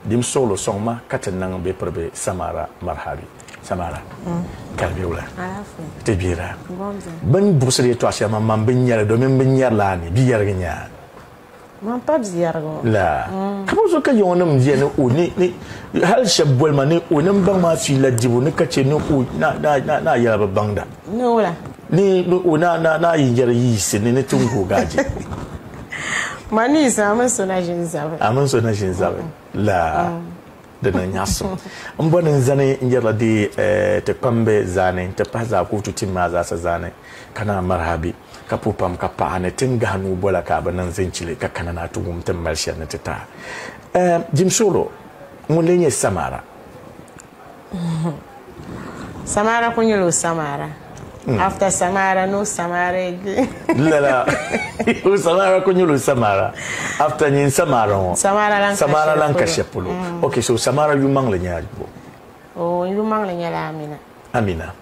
Dim suɣulo sɔŋ ma ka ti niŋ bɛ piribi Samara marhabi. Samara, ka di be wula? Ti gbihira. Bɛ ni buɣisiri yɛtɔɣ shɛli maa, man bi nya li domin m bi nyari li a ni, bi yɛrigi nya a. Man pa bi yɛrigi o. La. Ka bɔ zuɣu ka yiŋɔnim yɛli ni o ni, ni hal shɛb boli ma ni o ni m-baŋ maa fiila dibu ni ka chɛ ni o na, na, na, na yɛla bi baŋda. Ni wula? Ni, ni o na, na, na yi yɛri yiɣisi ni ni ti n-gooi gaaji. Ma ni yiɣisi a mini so na ʒi n-zabi. A mini so na ʒi n-zabi. La. Di niŋ nyaɣisim. M bo ni n zani n-yɛrila di ti kpambi zaani nti pahi zaa kootu tim maa zaasa zaani ka naan marhabi ka puhi pam ka paɣa ni ti ni gahi nuu bola ka a bi niŋ zinchili ka kana ni a ti wum ti ni mali shɛli ni ti ti a. Jim Suɣulo, ŋun lee nyɛ Samara? Samara ku nyɛla o Samara. After Samara, no Samara again. Lala. O Samara ku nyɛla o Samara. After nyin Samara ŋɔ. Samara lan ka Samara lan ka shɛli shɛli polo. Okay, so Samara yu maŋli nyɛla bo? Oh, n yu maŋli nyɛla Amina. Amina.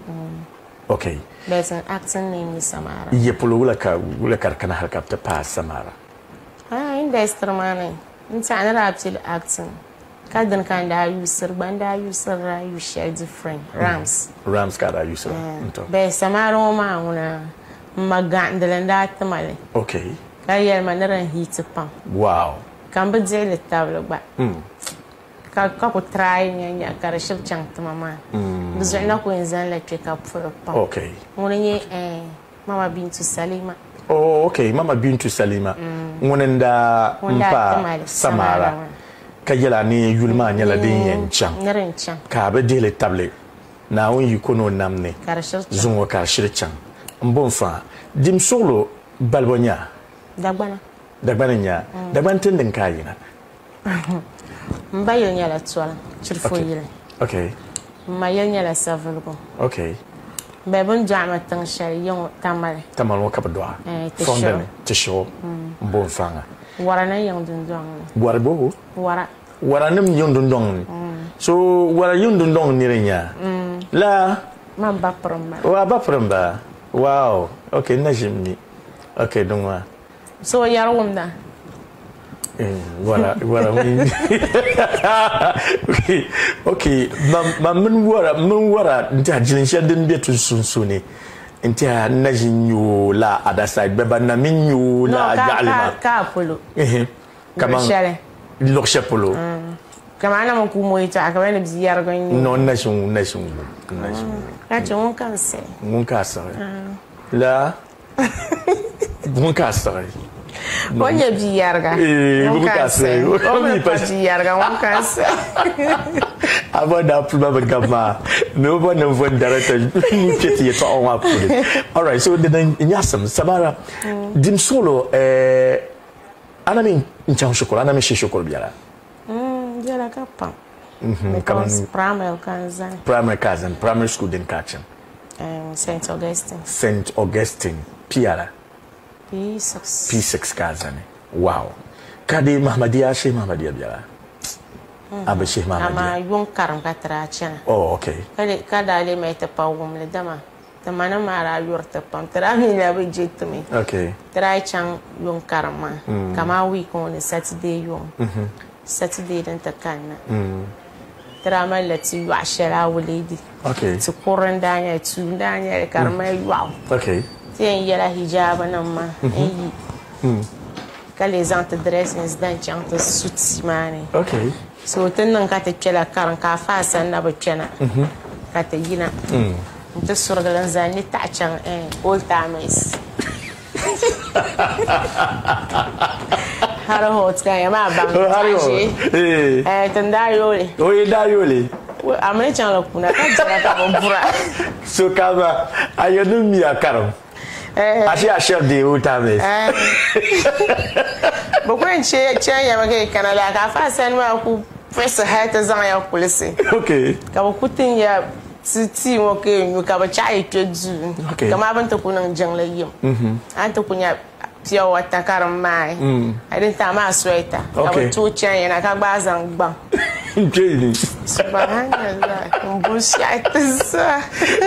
Okay. But n acting name is Samara. Ye polo wula ka wula ka di kana hali ka bi ti paai Samara? Ah, industry maa ni n tiɛha ni daa pili acting. Ka dini ka n daa yuusiri gba, n daa yuusirila yu shɛli different, Rams. Rams ka a daa yuusira, n to. Bɛ samari ŋɔ maa ŋuna m ma gaɣindili n daa ti ma li. Okay. Ka yɛli ma ni din hiiti pam. Wow. Ka m bi dihi li tabili gba. Ka ka ku try nya nya ka di shiri chaŋ ti ma maa. Di zuɣu na ku yɛn zani la kpe ka puhi pam. Okay. Ŋuni n-nyɛ eh. Mama Bintu Salima. Oh ok, Mama Bintu Salima ŋuni n-daa m-pa Samara ka yɛl a ni yuli maa nyɛla din yɛn chaŋ ka a bi dihi li tabili Naawuni yiko ni o nam ni zuŋɔ ka di shiri chaŋ. M bo n-fa dim suɣulo balibu nya? Dagbana. Dagbani n-nya? Dagbani tindini ka a yina? M ba yili nyɛla Toliŋ, Chirifo yili. Okay. M ma yili nyɛla Savelugu. Okay. Bɛ bɛ ni dɔɣi ma tiŋ shɛli yiŋɔ Tamale. Tamale ŋɔ ka bɛ dɔɣi a? Eh, Tishiɣu. Fɔndini, Tishiɣu. M bo n-faŋa. Wara na yiŋ dundɔŋ ni. Wara bo? Wara. Wara nim yiŋ dundɔŋ ni. So wara yiŋ dundɔŋ niri n-nyɛ a? La? Man ba piri m-bala. O a ba piri m-bala? Wow! Okay, n na ʒi m-mi. Okay, din ŋɔ. So o yɛri wumda? Wara wara ok mam mini wara mini wara n tiɛha jilin shɛli din bɛ ti sunsuuni n tiɛha n na ʒi n nyo la other side bɛ ban na min nyo la yaɣali maa ka polo kaman luɣ shɛli polo kaman a na min ku mo yɛtɔɣa ka bɛ ni bia yɛrigi n nyo no n na ʒi n na ʒi n wum n na ʒi n wum ka chɛ ŋun ka n siɣi ŋun ka a siɣi la Ŋun ka a siɣi. O nyɛ bia yɛriga. Ŋun ka a siɣi. O mi pa bia yɛriga ŋun ka a siɣi. A bɔ daa puli ma bi gabi maa ni o bɔ ninvuɣ darata nuu kpe ti yɛtɔɣa ŋɔ maa puuni. Alright, so di niŋ nyaɣisim. Samara, dim suɣulo a na mi n-chaŋ shikuru, a na mi shi shikuru biɛla? Biɛla ka pam. Because primary ka n zani. Primary ka a zani, primary school dini ka a chaŋ? St. Augustine. St. Augustine, P ala? P6. P6 ka a zani. Wow. Ka di Mahmadiya, a shihi Mahmadiya biɛla? A bi shihi Mahmadiya. Amaa yuŋ karim ka ti daa chana. Oh, okay. Ka daa lee mali ti pa wumli dama ti ma nim maa daa yuri ti pam. Ti daa mi na bi je ti mi. Okay. Ti daa yi chaŋ yuŋ karim maa kaman week ŋɔ ni Saturday yuŋ. Saturday din ti kanna. Ti daa malila ti yɔɣu shɛli Awuledi. Ti kurili n-daa nyɛ li, tuu n-daa nyɛ li ka di mali yɔɣu. Ti yɛn yɛla hijaabinima maa n-yi ka lee zaŋ ti dressings dan chaŋ ti su tia maa ni. So ti niŋ ka ti kpɛla karim ka afa Hassan na bi kpɛna ka ti yina nti surigili n-zaŋ ni taɣi chaŋ Old Timers. Harry Hot ka ya maa baŋ taɣi ʒee. Ti n-daa yooli. O yi daa yooli. A mi ni chaŋla kuna ka jɛra ka bi bura. So ka ba a yɛn niŋ miya karim. A shee a shɛb deei o taamɛs. Bɛ ku yɛn chɛ ya mi ka yi kana laa ka afa Hassan maa ku puɣisi hali ti zaŋ ya kulisi. Ka bɛ ku tin ya ti tii ŋɔ ka yi nyu ka bɛ chaɣi yi kpe duu. Kamani bɛ ni ti ku niŋ jiŋli yim a ni ti ku nya pure water ka di maai a di ti maa sweater ka bɛ tooi chani ya na ka gbaai zaŋ gbaŋ Subhanallah m bo shɛhi ti zaa.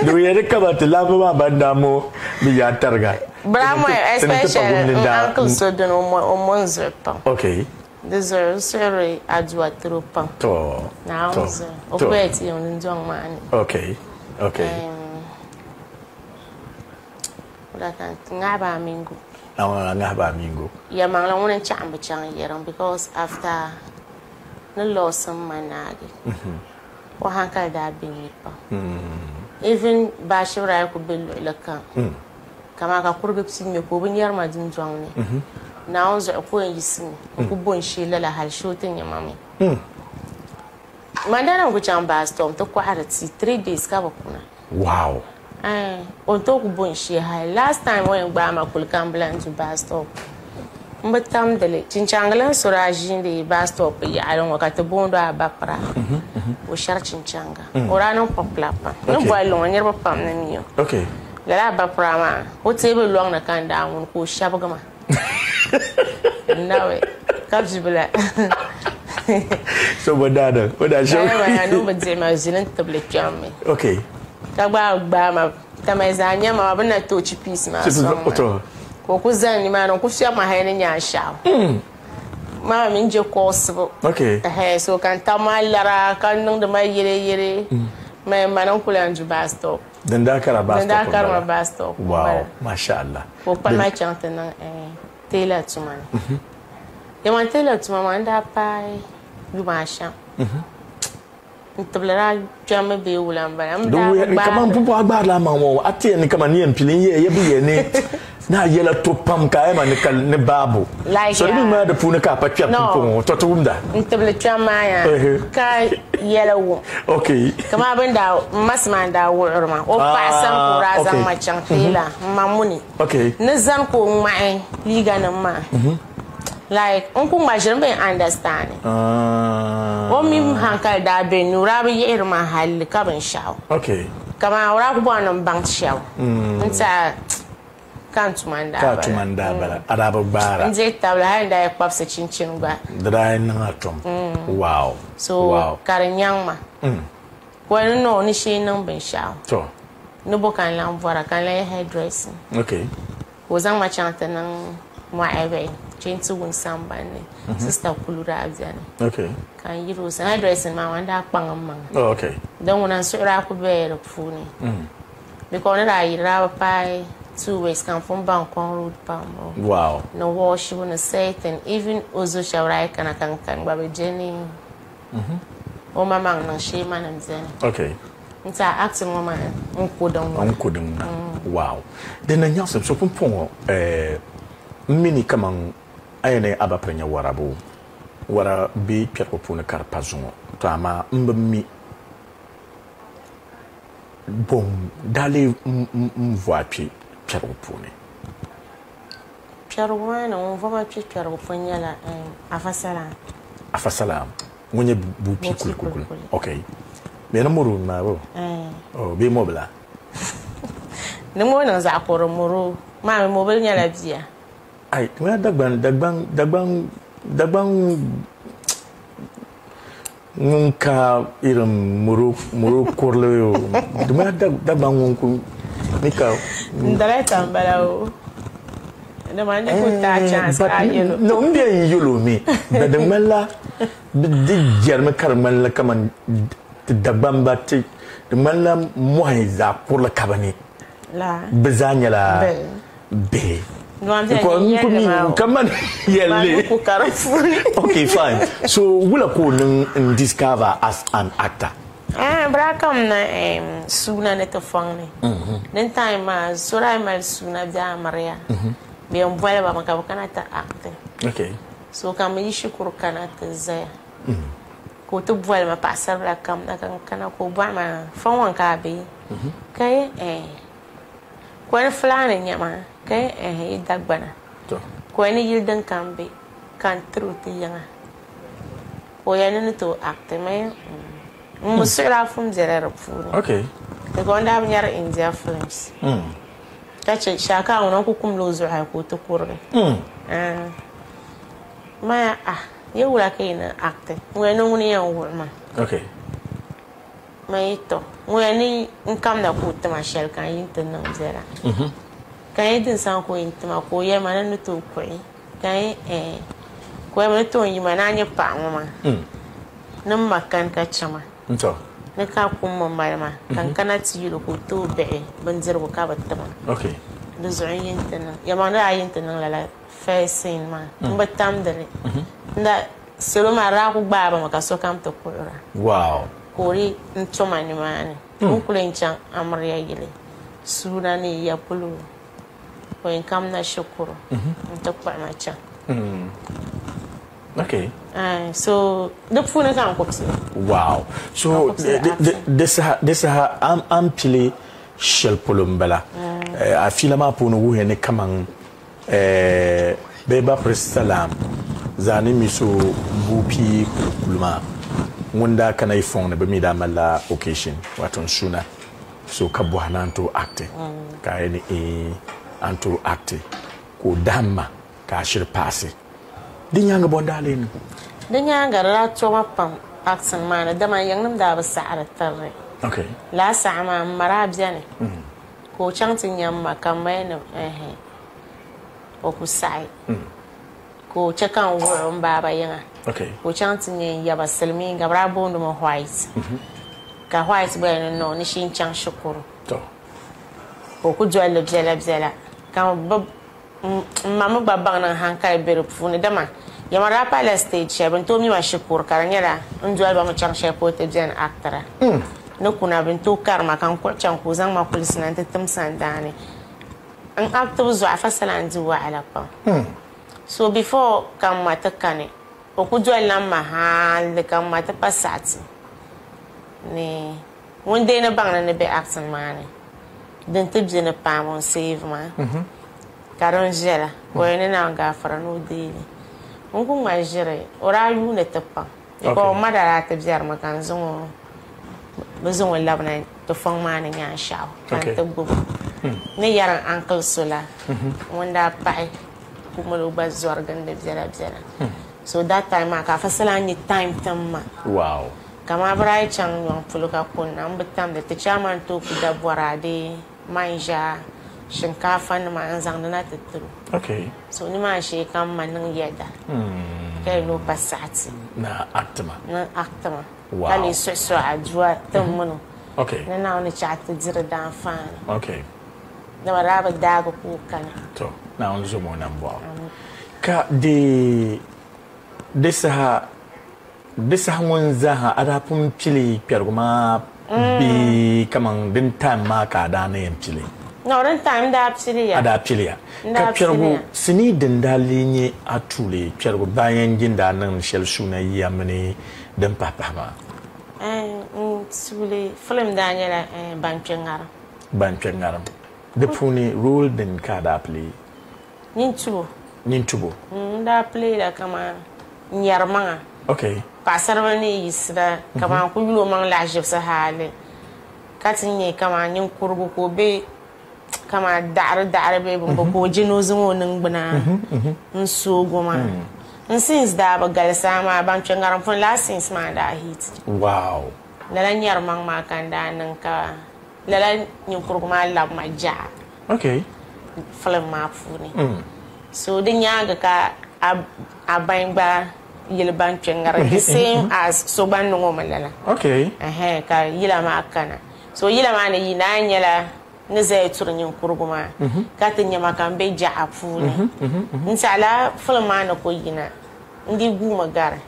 Di bi yɛli kaman ti laamba maa ban daa mo bɛ yaa tariga. Bɛ daa moya especially n uncle so dini o mo n zuɣu pam. Di zuɣu n suhiri adua tiri o pam. To. Naawuni zuɣu. O ku bela ti yiŋ dundɔŋ maa ni. Okay. Okay. Wula ka n ti ŋahi ba Amingu. A ŋahi ba Amingu. Yɛlimaŋli ŋuni n chaɣim bi chaŋ yɛriŋ because after ni loss n ma naagi o hankali daa be ni pam. Even baashibira yi ku be luɣili kam kaman ka kurigi pii mi ka o bi nyɛri ma dundɔŋ ni Naawuni zuɣu ka o yɛn yiɣisimi n ku bo n shee lala hali shee o ti nya ma mi. Man daa na ku chaŋ bus stop nti kɔhiri tii 3 days ka bi kuna. Wow. Eh, o ni tooi ku bo n shee hali. Last time o yɛn gbaai ma kuli ka n bi lahi du bus stop. N bi tamdi li. Chinchaŋgi lan so daa ʒiindi bus stop yaɣili ŋɔ ka ti booni o Abapira. O shɛri chinchaŋga. O daa niŋ popular pam. Ni bolli ŋɔ niriba pam ni mi o. Lala Abapira maa, o teebuli lɔŋni ka n daa ŋuni ka o shɛbigi ma. N nabi ka bibila. So bɔ daa niŋ? O daa shɛbigi. Lala maa niŋ bi dihi ma ʒili n-tibili kpɛm mi. Ka gba gbaai ma tamali zaa nya ma bɛ ni na tooi chipiisi maa sɔŋ ma. Ka o ku zani nimaani n-ku fiɛbi ma hali ni nyaanshɛɣu. Maa mi n-je kuɣisibu. So ka n tabi maa lara ka niŋdi ma yɛlɛyɛlɛ. Mani n-ku lahi du bus stop. Din daa kara bus stop Din daa kari ma bus stop Wow, masha Allah. Ka o kpahi ma chaŋ ti niŋ tailor tuma ni. Dama tailor tuma maa n daa paai yuma ashɛm. N tibili daa kpɛmmi bee wula m-bala. N daa bi gbaari. Kaman pumpɔŋɔ a gbaarila a maŋ ŋɔ, a ti yɛn ni kaman ni yɛn pili n-yɛ ya bi yɛ ni ni a yɛla to pam ka a yɛma ni ka ni baabu. So di mi ŋmana di puuni ka a pa kpɛri pumpɔŋɔ ŋɔ, tɔ ti wumda. N tibili kpɛm maa yaa ka yɛla wum. Kaman bɛ ni daa, m ma Sima n-daa wuɣiri ma, o paɣa sani ka o daa zaŋ ma chaŋ teela m ma Muni ni zani ka o ŋmahi liiganima maa. Like n ku ŋma ʒiri m bi understand. O mi hankali daa be n ni o daa bi yihiri ma halli ka binshɛɣu. Kaman o daa ku bɔri ni m baŋ shɛm n tiɛha ka n tuma n daa bala. Ka a tuma n daa bala. A daa bi gbaara. N dihi tabili hali n daa yi kpabisi chinchini gba. Di daa yi niŋ a tom. Wow. So ka di nyaŋ ma. Ka o ni no ni shee niŋ binshɛɣu. Ni bo ka n lan bɔra ka n lan yi hairdressing. Ka o zaŋ ma chaŋ ti niŋ mɔɣibihi kpe nti wum sambani ni sista kulu daa beni ka n yiri o sani. Hairdressing maa maa n daa kpaŋ m maŋa din ŋuna n suhu daa kuli bela di puuni because ni daa yiri daa bi paai 2 weeks ka n pun baŋ Kong Road pam ni washibu ni setting even o zo shɛba daa yi kana ka n kani gba bɛ je ni o maŋmaŋ niŋ shee manim beni. N ti a acting ŋɔ maa n ku din ŋuna. N ku din ŋuna. Wow. Din na nyaɣisim so pumpɔŋɔ m mi ni kaman a yɛn ni a ba piri nya warabu wara be kpɛrigu puuni ka di pa zuŋɔ. To amaa m bi mi bom daa lee m vo a kpe kpɛrigu puuni. Kpɛrigu maa ni ŋun vo ma kpe kpɛrigu puuni nyɛla Afa Salam. Afa Salam. Ŋun nyɛ Buupi Kulikuli. Ok. Bɛ ni mɔri o maa bo? Oh, bee mɔbila? Di ŋɔ niŋ zaɣ kurili mɔri o maa mi mɔbili nyɛla bia. Ai, di ŋmanila Dagbaŋ, Dagbaŋ, Dagbaŋ, Dagbaŋ ŋun ka irin mɔri o, mɔri o kurili o. Di ŋmanila Dagbaŋ ŋun ku ni ka. N director m-bala o. Dama n di ku taai chance ka a yɛl o. No, m bɛ n yɛl o mi, but di ŋmanila di jɛrimi ka di ŋmanila kaman ti Dagbamba ti di ŋmanila mɔhi zaɣ kurili ka bɛ ni. Bɛ zaa nyɛla bihi. Kaman yɛlli. Okay, fine. So wula ka o niŋ n discover as an actor? Bɛ daa kamina suuna ni ti fɔŋ ni. Din time maa so daa mali suuna bɛ amiliya. Bɛ yɛn boli ba mi ka bɛ kana ti acti. So ka m yi shikuru kana ti zaya ka o ti boli ma paɣisaribila kamina ka n kana ka o bɔhi ma fɔŋ ŋɔ ka a be? Ka n yɛli ɛɛh. Ka o ni fulaani n-nyɛ ma? Ka n yɛli ɛɛh yi Dagbana. Ka o ni yili din kam be ka n tiri o ti yiŋa. Ka o yɛli ni ni tooi acti ma yɛli mm. M mi suɣili a pun bela di puuni. Because n daa bi nyari India films. Ka che Shaka ŋuna n ku kumla o zuɣu hali ka o ti kurigi. Ma ya ah ya wula ka yi ni acti? Ŋun yɛli ni ŋuni yɛn wuɣi ma. Ma yi tɔ ŋun yɛli ni n kamda ka o tima shɛli ka n yi ti niŋ biɛla. Ka n yi din saŋ ka o yi tima ka o yɛli ma ni ni tooi kuɣi. Ka n yɛli ɛɛh. Ka o yɛli ma ni toon yima ni a nyɛ paɣa ŋɔ maa ni m ma kani ka chɛ ma ni ka kum mi mali ma ka n kana ti yuli ka o tooi bihi bindirigu ka bi ti ma. Di zuɣu n yi nti niŋ yɛlimaŋli daa yi nti niŋ lala first scene maa m bi tamdi li n daa salo maa daa ku gbaai ba mi ka sokam ti kuhira ka o di n to ma nimaani n kuli n chaŋ amiliya yili suuna ni ya polo o yɛn kamina shikuru n-ti kpuɣi ma chaŋ. Okay. So di puuni ka n ku pili. Wow. So di saha di saha a ni pili shɛli polo m-bala. A fiila maa puuni wuhiya ni kaman bɛ ba Priscilla zaa ni mi so buupii kulikuli maa ŋun daa kana yi fɔŋ ni bɛ mi daa malila occasion wato n suuna. So ka bɔhi ni a ni tooi acti ka a yɛli ni eeh a ni tooi acti ka o dahim ma ka a shiri paasi. Di nyaaŋa bɔ n-daa lee niŋ? Di nyaaŋa di daa toma pam acting maa ni dama n yiŋnim daa bi saɣiri tiri li. Lala saha maa m ma daa beni ka o chaŋ ti nya m ma ka m ma yɛli ni ehe o ku saɣi ka o che ka n wuɣi o m baaba yiŋa ka o chaŋ ti nya n yaba silimiinga bɛ daa booni mi White. Ka White gba yɛli ni no ni shee n-chaŋ shikuru. Ka o ku doli li biɛla biɛla. Ka m ma mi gba baŋ ni n hankali be di puuni dama yɛma daa palila stage shɛli bɛ ni tooi mi ma shikuru ka di nyɛla n doli ba mi chaŋ shɛli polo ti beni actira. Ni kuna bɛ ni tooi kari ma ka n kuɣi chaŋ ka o zaŋ ma kulisi na nti tim sandaani. N actibu zuɣu afa Salam di wahala pam. So before ka m ma ti kani o ku dolila m ma hali ka m ma ti pa saɣiti ni ŋun deei ni baŋ ni ni be acting maa ni din ti be ni paam o n-save maa ka din viɛla o yɛn ni naan gaafara ni o deei li. N ku ŋma ʒiri o daa yuuni ti pam because o ma daa ti biɛrimi ka n zaŋ o bɛ zaŋ o labina ti fɔŋ maa ni nyaanshɛɣu ka n ti gbubi o ni yɛri n uncle so la ŋun daa pahi Kumalo gba zɔri gindi biɛla biɛla. So that time maa ka afa Salah nyɛ time tim ma. Wow. Kaman bɛ daa yi chaŋ nyɔŋ polo ka kunna m bi tamdi ti chairman tooi ku da bɔraade, manʒa, shinkaafa nima n zaŋdi na ti tiri o. Okay. So nimaani shee ka m ma niŋ yɛda ka yɛli ni o pa saɣiti. Ni a act ma. Ni n act ma. Wow. Ka lee suhi suhi adua ti m mini o. Okay. Ni Naawuni chaɣ ti diri daanfaani. Okay. Dama daa bi daagi ka o kana. To, Naawuni zom o nambɔɣu. Ka di di saha di saha ŋɔ n-zaaha a daa pun pili kpɛrigu maa bee kaman din time maa ka a daa na yɛn pili? No, din time n daa pili ya. A daa pili ya. N Ka daa kpɛrigu pili ya. sinii din daa lee nyɛ a tuuli kpɛrigu bayan jin daa niŋ shɛli suuna yiya mini din pahi pahi maa? N tuuli film daa nyɛla Ban Kpe Ŋarim. Ban kpe ŋarim di puuni role din ka a daa play? Nintubo. Nintubo. N daa play la kaman nyɛri maŋa. Okay. Paɣasaribili ni yiɣisira kaman ku yuli o maŋ lahiʒibisi hali ka ti nya kaman ninkurigu ka o be kaman daɣiri daɣiri bee bini ka o je ni o zaŋ o niŋgbuna n-soogi o maa. N scenes daa bi galisi amaa ban kpe ŋarim puuni lala scenes maa n-daa hit. Wow. Lala nyɛri maŋ maa ka n daa niŋ ka lala ninkurigu maa labi ma jaɣa film maa puuni. So di nyaaŋa ka a bain gba yili ban kpe ŋari the same as so gba niŋ o mi lala. Ka yila maa kana. So yila maa ni yi naan nyɛla ni zaya turi ninkurigu maa ka ti nya ma ka n be jaɣa puuni. N tiɛha lala film maa ni ku yina n di guumi gari.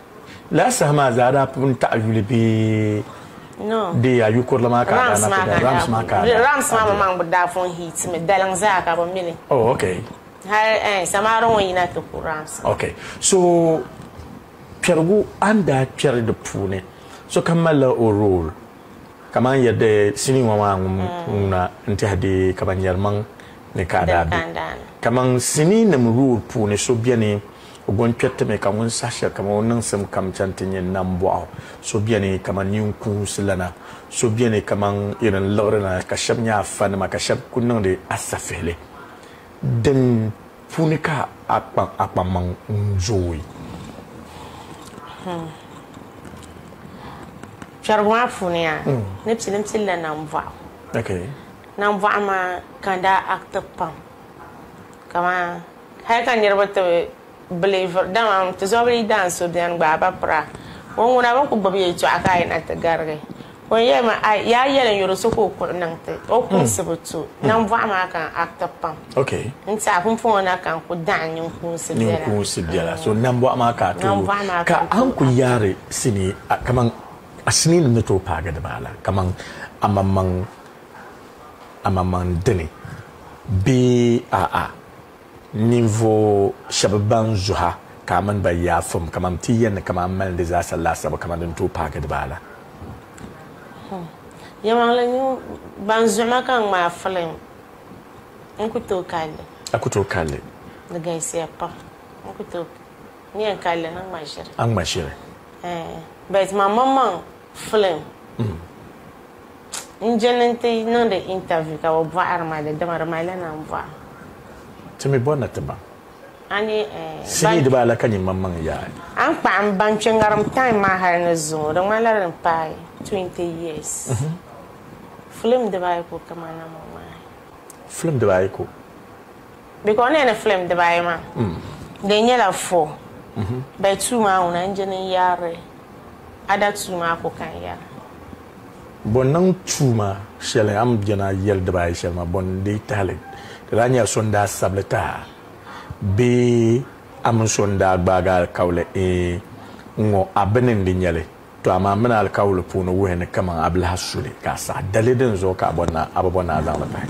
Lala saha maa zaa daa pun taɣi yuli bee No. di a yukurili maa ka a daa Rams na maa ti ka da? Rams maa ka a daa Rams maa maŋmaŋ bi daa pun hit mi, daliŋ zaa ka bi mi li. Oh, okay. Hali samaari ŋɔ yina ti ku Rams. Okay. So kpɛrigu a ni daa kpɛri di puuni, sokam malila o role. Kaman yɛdi sinii ŋɔ maa ŋuna n-tɛhi di kaman nyɛrimaŋ ni ka a daa be. Kaman sinii nim role puuni so beni o gɔn kpɛritimi ka ŋun saha shɛli kaman o niŋsim kam chani ti nyɛ nambɔɣu, so beni kaman ninkuunsi lana, so beni kaman irin liɣiri lana ka shɛba nyɛ afanima ka shɛba ku niŋdi asafihili. Din puuni ka a kpaŋmaŋ n-zooi. Kpɛrigu maa puuni yaa ni pili m pilila nambɔɣu. Nambɔɣu maa ka n daa active pam kaman hali ka niriba ti believe dama ti zobili daan so beni gba a ba pira o ŋuna bi ku gbubi yɛltɔɣa ka a yina ti garigi o ni yɛli ma ai yaa yɛli n yuri so ka o kuɣu niŋ ti o kuŋsi bi to nambɔɣu maa ka n acti pam Okay. n tiɛha pumpɔŋɔ na ka n ku daɣim ninkuunsi biɛla Ninkuunsi biɛla so nambɔɣu maa ka a tooi Nambɔɣu maa ka ka n a ni tooi ku yaari sinii kaman a sinii nim ni tooi paagi dibaala kaman amaŋmaŋ amaŋmaŋ dini bee a'a ninvuɣ shɛba ban zuha ka a mini ba yaa fim kaman ti yɛn ni kaman a mali di zaasa laasabu kaman din tooi paagi dibaala. Yɛlimaŋli ni ban zuɣu ma ka n ŋmaai filim n ku tooi kalli. A ku tooi kalli. Di galisiya pam. N ku tooi n yɛn kalli ni ŋma ʒiri. A ŋma ʒiri. Eh, but man maŋmaŋ filim n je ni n-ti niŋdi interview ka bɛ bɔhiri ma di dama di malila nambɔɣu. Ti mi bɔri na ti baŋ. A ni eh, Sinii dibaala ka nyin maŋmaŋ yaai. A ni kpaɣi m baŋ kpe ŋarim time maa hali ni zuŋɔ di ŋmanila din paai 20 years. Film dibaayi ko ka man na mo ŋmaai. Film dibaayi ko? Because n ni yɛli ni film dibaayi maa di nyɛla 4 but 2 maa ŋuna n je ni n yaari other 2 maa ko ka n yara. Bɔ n-niŋ 2 maa shɛli a ni beni a yɛli dibaayi shɛli maa bɔ n-dii tahili? Di daa nyɛla so n-daa sabili ti a bee a mini so n-daa gbaagi alikauli eeh n-ŋɔ a bini n-di nyɛli? To amaa m mini alikauli puuni wuhi ni kaman a bi lahi su li ka a saɣi dali din zuɣu ka a bɔri ni a bi bɔri ni a zaŋ li pahi.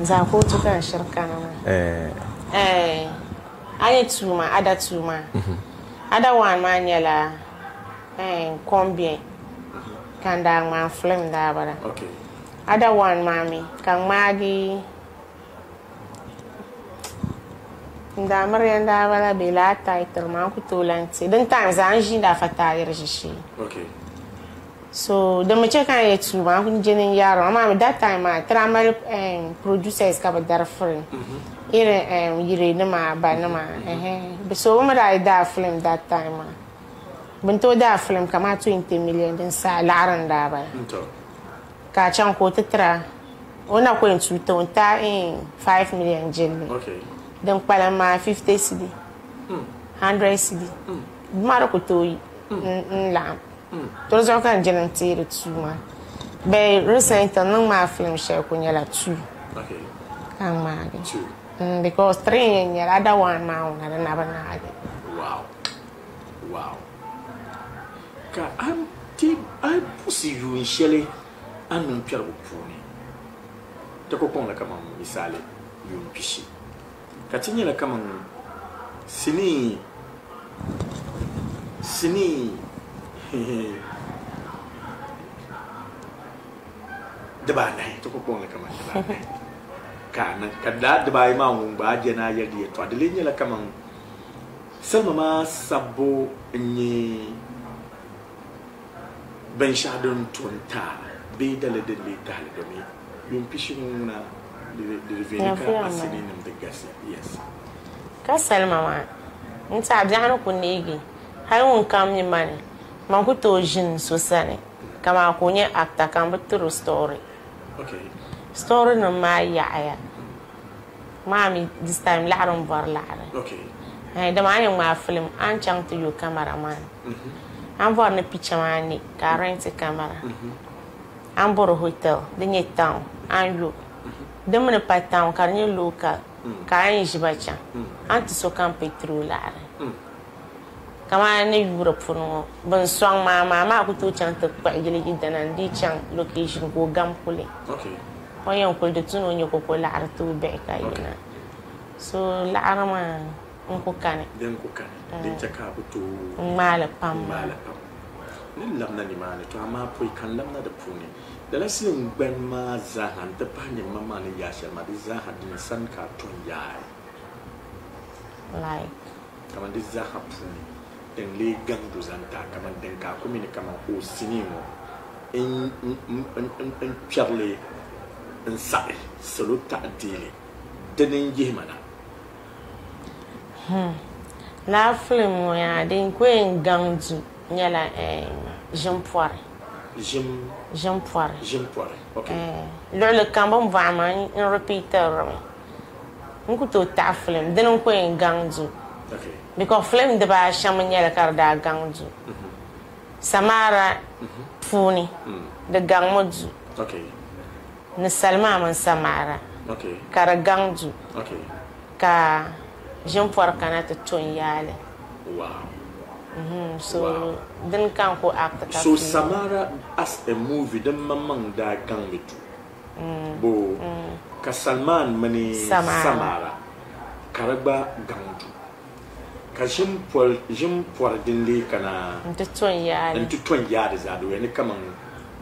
Zaɣ kootu ka n shiri kana maa. Eeh a ni 2 maa other 2 maa other 1 maa nyɛla eeh kom biɛ ka n daa ŋmaai film daa bala. Other 1 maa mi ka n ŋmaagi n daa miriya n daa bala bee lala title maa n ku tooi lahi ti din time zaa n ʒiindi afa taayiri ʒishee. So din mi che ka n yɛ 2 maa n ku je ni n yaari amaa mi that time maa ti daa mali producers ka bi dari film irin yire nima ba nima so bi mi daa yi daa film that time maa bin tooi daa film kamani 20 million din saha laɣiri n daa bala ka a chaŋ ka o ti tira o na ko yɛn tuui ti o n taai 5 million jilli din kpalim maa 50 cedi 100 cedi maa di ku tooi n laɣim to di zuɣu ka n jini n teeri 2 maa but recently n niŋ maa film shɛli ku nyɛla 2 ka n ŋmaagi because 3 yɛn nyɛla other 1 maa ŋuna di na bi naagi. Wow. Wow. Ka a ti a puɣisi yuun shɛli a niŋ kpɛrigu puuni ti ku kpaŋla kaman misali yuun pishi ka ti nyɛla kaman sinii sinii dibaanahi ti ku kpaŋla kaman dibaanahi ka a niŋ ka lala dibaayi maa ŋun gba a je ni a yɛli di yɛltɔɣa di lee nyɛla kaman salima maa sabbu n-nyɛ binshɛɣu din to n-ti a bee dali din lee tahili domi yuun pishi ŋɔ ŋuna di di veeni ka a siniinim di galisi. Yes. Ka salima maa n-ti a biɛɣu ni ku neegi hali ŋun kam mi ma ni man ku tooi ʒini so sani kaman ka o nyɛ actor ka m bi tiri o story. Story nim maa yaɣiya. Maa mi this time laɣiri m bɔri laɣiri. Ɛɛn dama a ni ŋmaai film a ni chaŋ ti yo camera man. A ni bɔri ni picture maa ne ka a renti camera. A ni bɔri hotel di nyɛ town a ni yo. Di mi ni pa town ka di nyɛ local ka a yɛn ʒi ba chaŋ. A ni ti sokam petrol laɣiri. Kamani ni yuuri puuni ŋɔ bɛn sɔŋ maa maa maa ku tooi chaŋ ti kpuɣi yili yidana n-dii chaŋ location ka o gam kuli. O yɛn kuli di tu ni o nya koko laɣiri ti o bihi ka yina. So laɣiri maa n-ku kani. Din ku kani, din chɛ ka a ku tooi ŋmaai li pam maa. Ŋmaai li pam. Ni labina nimaani, to amaa pɔi ka n labina di puuni, lala silingbani maa zaaha nti pahi nyimma maa ni yaai shɛli maa, di zaaha dini sani ka a to n-yaai. Like. Kaman di zaaha puuni, din lee gaŋ do zaŋ ti a, kaman din ka a ku mi ni kaman o sinii ŋɔ n kpɛri li n-saɣi salo taɣi deei li, dini n-yihi ma na. Lala filim ŋɔ yaa din ku yɛn gaŋ du nyɛla ʒim pɔri. Ʒim. Ʒim pɔri. Ʒim pɔri, ok. Luɣili kam bɛ ni bɔhi ma n repeatiri mi. N ku tooi taɣi filim dini n-ku yɛn gaŋ du. Because film dibaa shɛm n nyɛli ka di daa gaŋ du. Samara puuni di gaŋmi du. Ni Salima mini Samara ka di gaŋ du. Ka ʒimpɔri kana ti to n yaali. So dini ka n ku act ka So Samara as a movie din maŋmaŋ daa gaŋmi du. Bo ka Salman mini Samara ka di gba gaŋ du. Ka ʒim pɔri din lee kana nti to n yaali zaa di wuhiya ni kaman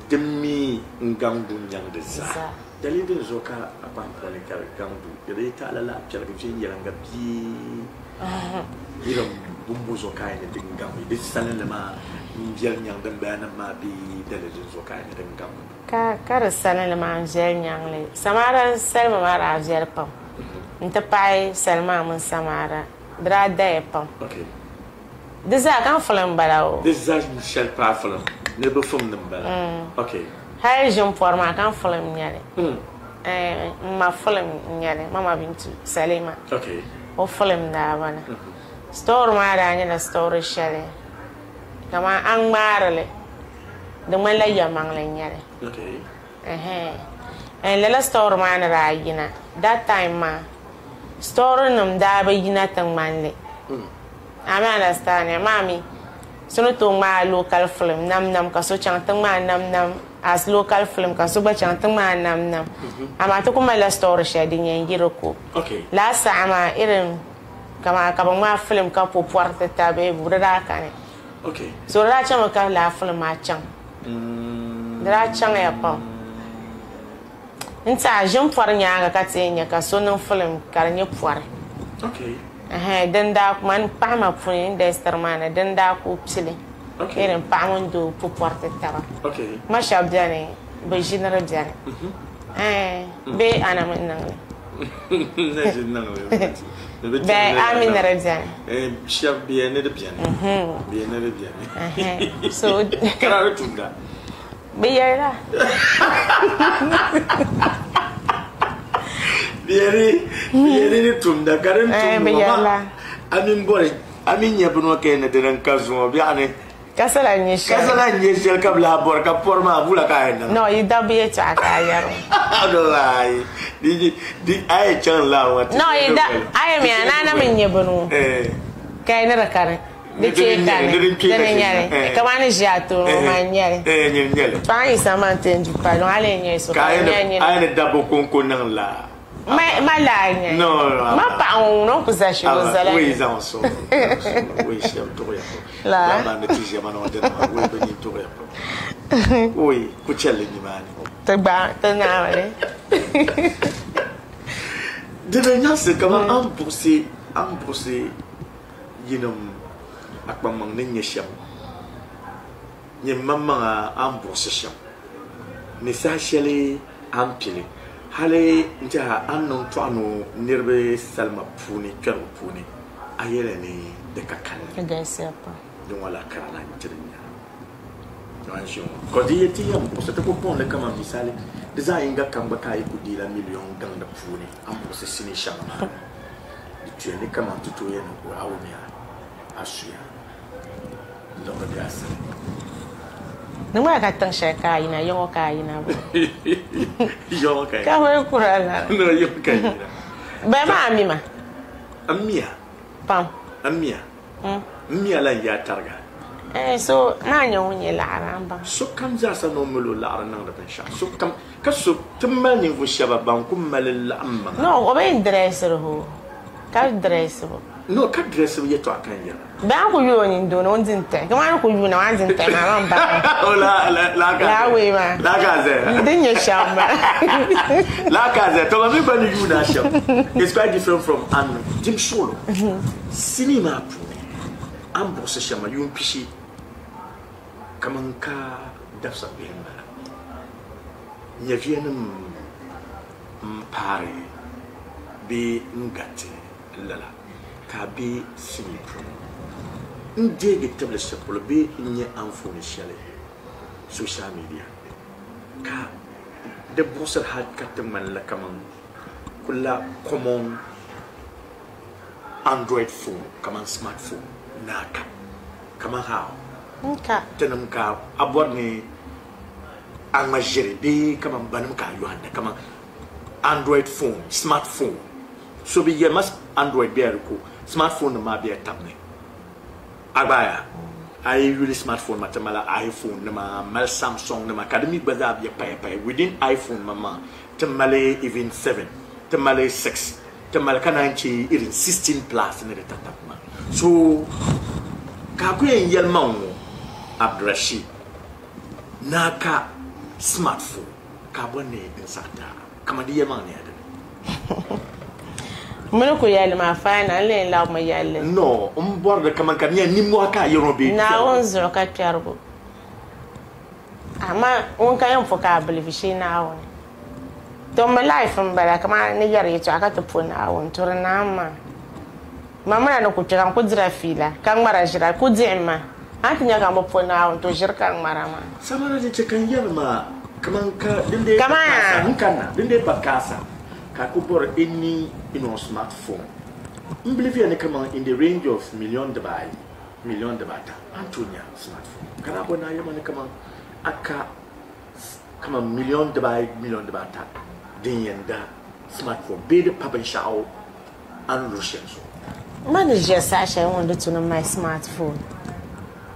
din mi n-gaŋ du n-nyaŋ di zaa. Daliri din zuɣu ka a kpahi pɔli ka di gaŋ du, di dii taɣila laa piɛligi viɛnyɛliŋga bee irin bumbu zuɣu ka a yɛn ni din gaŋ di salinli maa n-viɛli nyaŋ din bala nim maa bee daliri din zuɣu ka a yɛn ni din gaŋ du. Ka di salinli maa n-viɛli nyaŋ li. Samara salima maa daa viɛli pam nti pahi salima mini Samara di daa daya pam. Di zaa ka n filim m-bala o. Di zaa shɛli paai filim, niriba fimdi m-bala. Hali ʒim pɔri maa ka n filim n-nyɛli. M ma filim n-nyɛli, Mama Bintu Salima. O filim daa bala. Story maa daa nyɛla story shɛli kaman a ni ŋmaari li di ŋmanila yɛlimaŋli n-nyɛli. Lala story maa ni daa yina that time maa story nim daa bi yina ti ŋmani li. A mi understand amaa mi so ni tooi ŋmaai local film nam nam ka so chaŋ ti ŋmaai nam nam as local film ka so gba chaŋ ti ŋmaai nam nam amaa ti ku malila story shɛli din yɛn yi di ko. Lala saha maa irin kaman ka bi ŋmaai film ka po pɔri ti taba bee di daa kani. So di daa chami ka lala film maa chaŋ. Di daa chaŋya pam. N tiɛha ʒini pɔri nyaaŋa ka ti yɛn nya ka so niŋ film ka di nyɛ pɔri. Din daa mani paɣa ma puni industry maa ni din daa kuli pili irin paɣa mini doo po pɔri ti taba. Ma shɛba beni bɛ ʒiniri beni bee a na mi niŋ li? Bee a mi ni di beni? Shɛba bɛ ni di beni. Bɛ ni di beni. So ka di tumda. Bɛ yɛlila. Bɛ ni di tumda ka din tumdi ŋɔ maa a mini bɔri a mini nya bini ŋɔ ka yɛn ni dini n-ka zuŋɔ biɛɣuni. Ka sala n-nyɛ shɛli. Ka sala n-nyɛ shɛli ka bɛ lahi bɔri ka pɔri maa wula ka a yɛn niŋ? No, yi dabba yɛltɔɣa ka a yɛri o. No, ayi. Di a yɛn chaŋ laa ŋɔ ti. No, yi da a yɛn mi a ni a na mi n-nyɛ bini ŋɔ ka yi ni di kani. Di kpee kani. Dini n-nyɛli. Kamani ʒi a tooni ŋɔ maa n-nyɛli. Paɣa Yisa maa n-ti yɛn du pali ŋɔ hali n-nyɛ so ka a nyɛ nyini. Ka a yɛn ni dabba kɔŋko niŋ laa. Ma laa n-nyɛ. No, no. Ma paɣa ŋɔ ŋuna o ku za shɛli o zala ni. Zaŋ so. Wei shɛba tuɣiya pam. Laa. Laa ni ti ʒiɛmani ŋɔ dini maa wei bɛ nini tuɣiya pam. Wei ku chɛli nimaani. Ti gba ti naami li. Di ni nyaɣisi kaman a ni buɣisi a ni buɣisi yinim a kpaŋmaŋ ni nyɛ shɛm nyin maŋmaŋa a ni buɣisi shɛm ni saha shɛli a ni pili hali n-tɛha a ni niŋ tɔɣino niriba salima puuni kpɛrigu puuni a yɛli ni di ka kalinli. Di galisiya pam. Di ŋɔ la karila n-tiri nya n ʒi ŋɔ. Ka di yi ti yɛn buɣisi ti ku kpuɣim li kaman misali di zaɣ yiŋga kam gba ka a yi ku deela miliɔn gaŋ di puuni a ni buɣisi sinii shɛŋa maa ni. Di tuya ni kaman ti tooi yɛn ni a wumiya a suya liɣiri bɛ a sani. Di ŋmanila ka tiŋ shɛli ka a yina, yiŋɔ ka a yina ba. Yiŋɔ ka yina. Ka bɛ kura la. No, yiŋɔ ka yina. Bɛ maa a mi ma? N miya. Pam. N miya. N miya la n yaa tariga. Eh, so maa nyɛ ŋun nyɛ laɣiri a ni baŋ. Sokam zaa sa ni o mali o laɣiri niŋdi binshɛɣu. Sokam, ka so ti mali ninvuɣ shɛba ban ku mali laɣim maŋa. No, o bi yɛn dressiri o, ka dressibu. No, ka dressibu yɛtɔɣa ka n yɛra. Bɛ a ku yuli o nini dooni o ni di n-tahi. Kamani a ni ku yuuna o a ni di n-tahi maa, man baŋ. O la, la, la ka Laa wei maa. La ka zaya. Din nyɛ shɛm m-bala. La ka zaya. To ma mi gba ni yuuna shɛm is quite different from an dim suɣulo. Sinii maa puuni a ni buɣisi shɛm maa yuun pishi kaman ka dabisa bihi m-bala. Nyɛviyanim m-paari bee n-gariti lala ka a be sinii puuni n-deegi tibili shɛli polo bee n-nya anfooni shɛli social media ka di buɣisiri hali ka ti ŋmanila kaman kulila common Android phone kaman smartphone ni a ka kaman how? N ka. Tinim ka a bɔri ni a ŋma ʒiri bee kaman banim ka a yɔhindi kaman Android phone, smartphone. So bi yɛli ma Android bela di ko, smartphone nim maa bela tab ni. A gbaaya? A yi yuli smartphone maa ti mali iPhone nima, mali Samsung nima ka di mi gba zaa be paya paya. Within iPhone maŋmaŋa ti mali even 7, ti mali 6, ti mali ka naan che irin 16 plus ni di tatabo maa. So ka a ku yɛn yɛli ma ŋ-ŋɔ Abdurashid ni a ka smartphone ka a bɔri ni n saɣi ti a kaman di yɛlimaŋli nyɛla dini? M ni ku yɛli maa faana, n lee labimi yɛli li. No, m bɔri li kaman ka di nyɛla nimmɔhi ka a yɛri ŋɔ bee kpɛrigu? Naawuni zuɣu ka kpɛrigu. Amaa ŋun ka yɛn po ka a bilivi shee Naawuni. To m mi life m-bala kaman ni yɛri yɛtɔɣa ka ti po Naawuni to di naam maa. Ma mi na ni ku kpe ka n ku dira fiila ka ŋmara ʒira ku dihi ma. A ni ti nya ka m bi po Naawuni to ʒiri ka n ŋmara maa. Samara din che ka n yɛri maa kaman ka din dee pa kaasa n kanna din dee pa kaasa ka a ku bɔri any you know smart phone m biliviya ni kaman in the range of million dibaayi million dibaata a ni tooi nya smart phone ka daa bɔri ni a yɛli ma ni kaman a ka kaman million dibaayi million dibaata din yɛn da smart phone bee di pa binshɛɣu a ni luri shɛli zuɣu. Ma ni ʒiya saha shɛli ŋɔ ni di tu ni mali smart phone.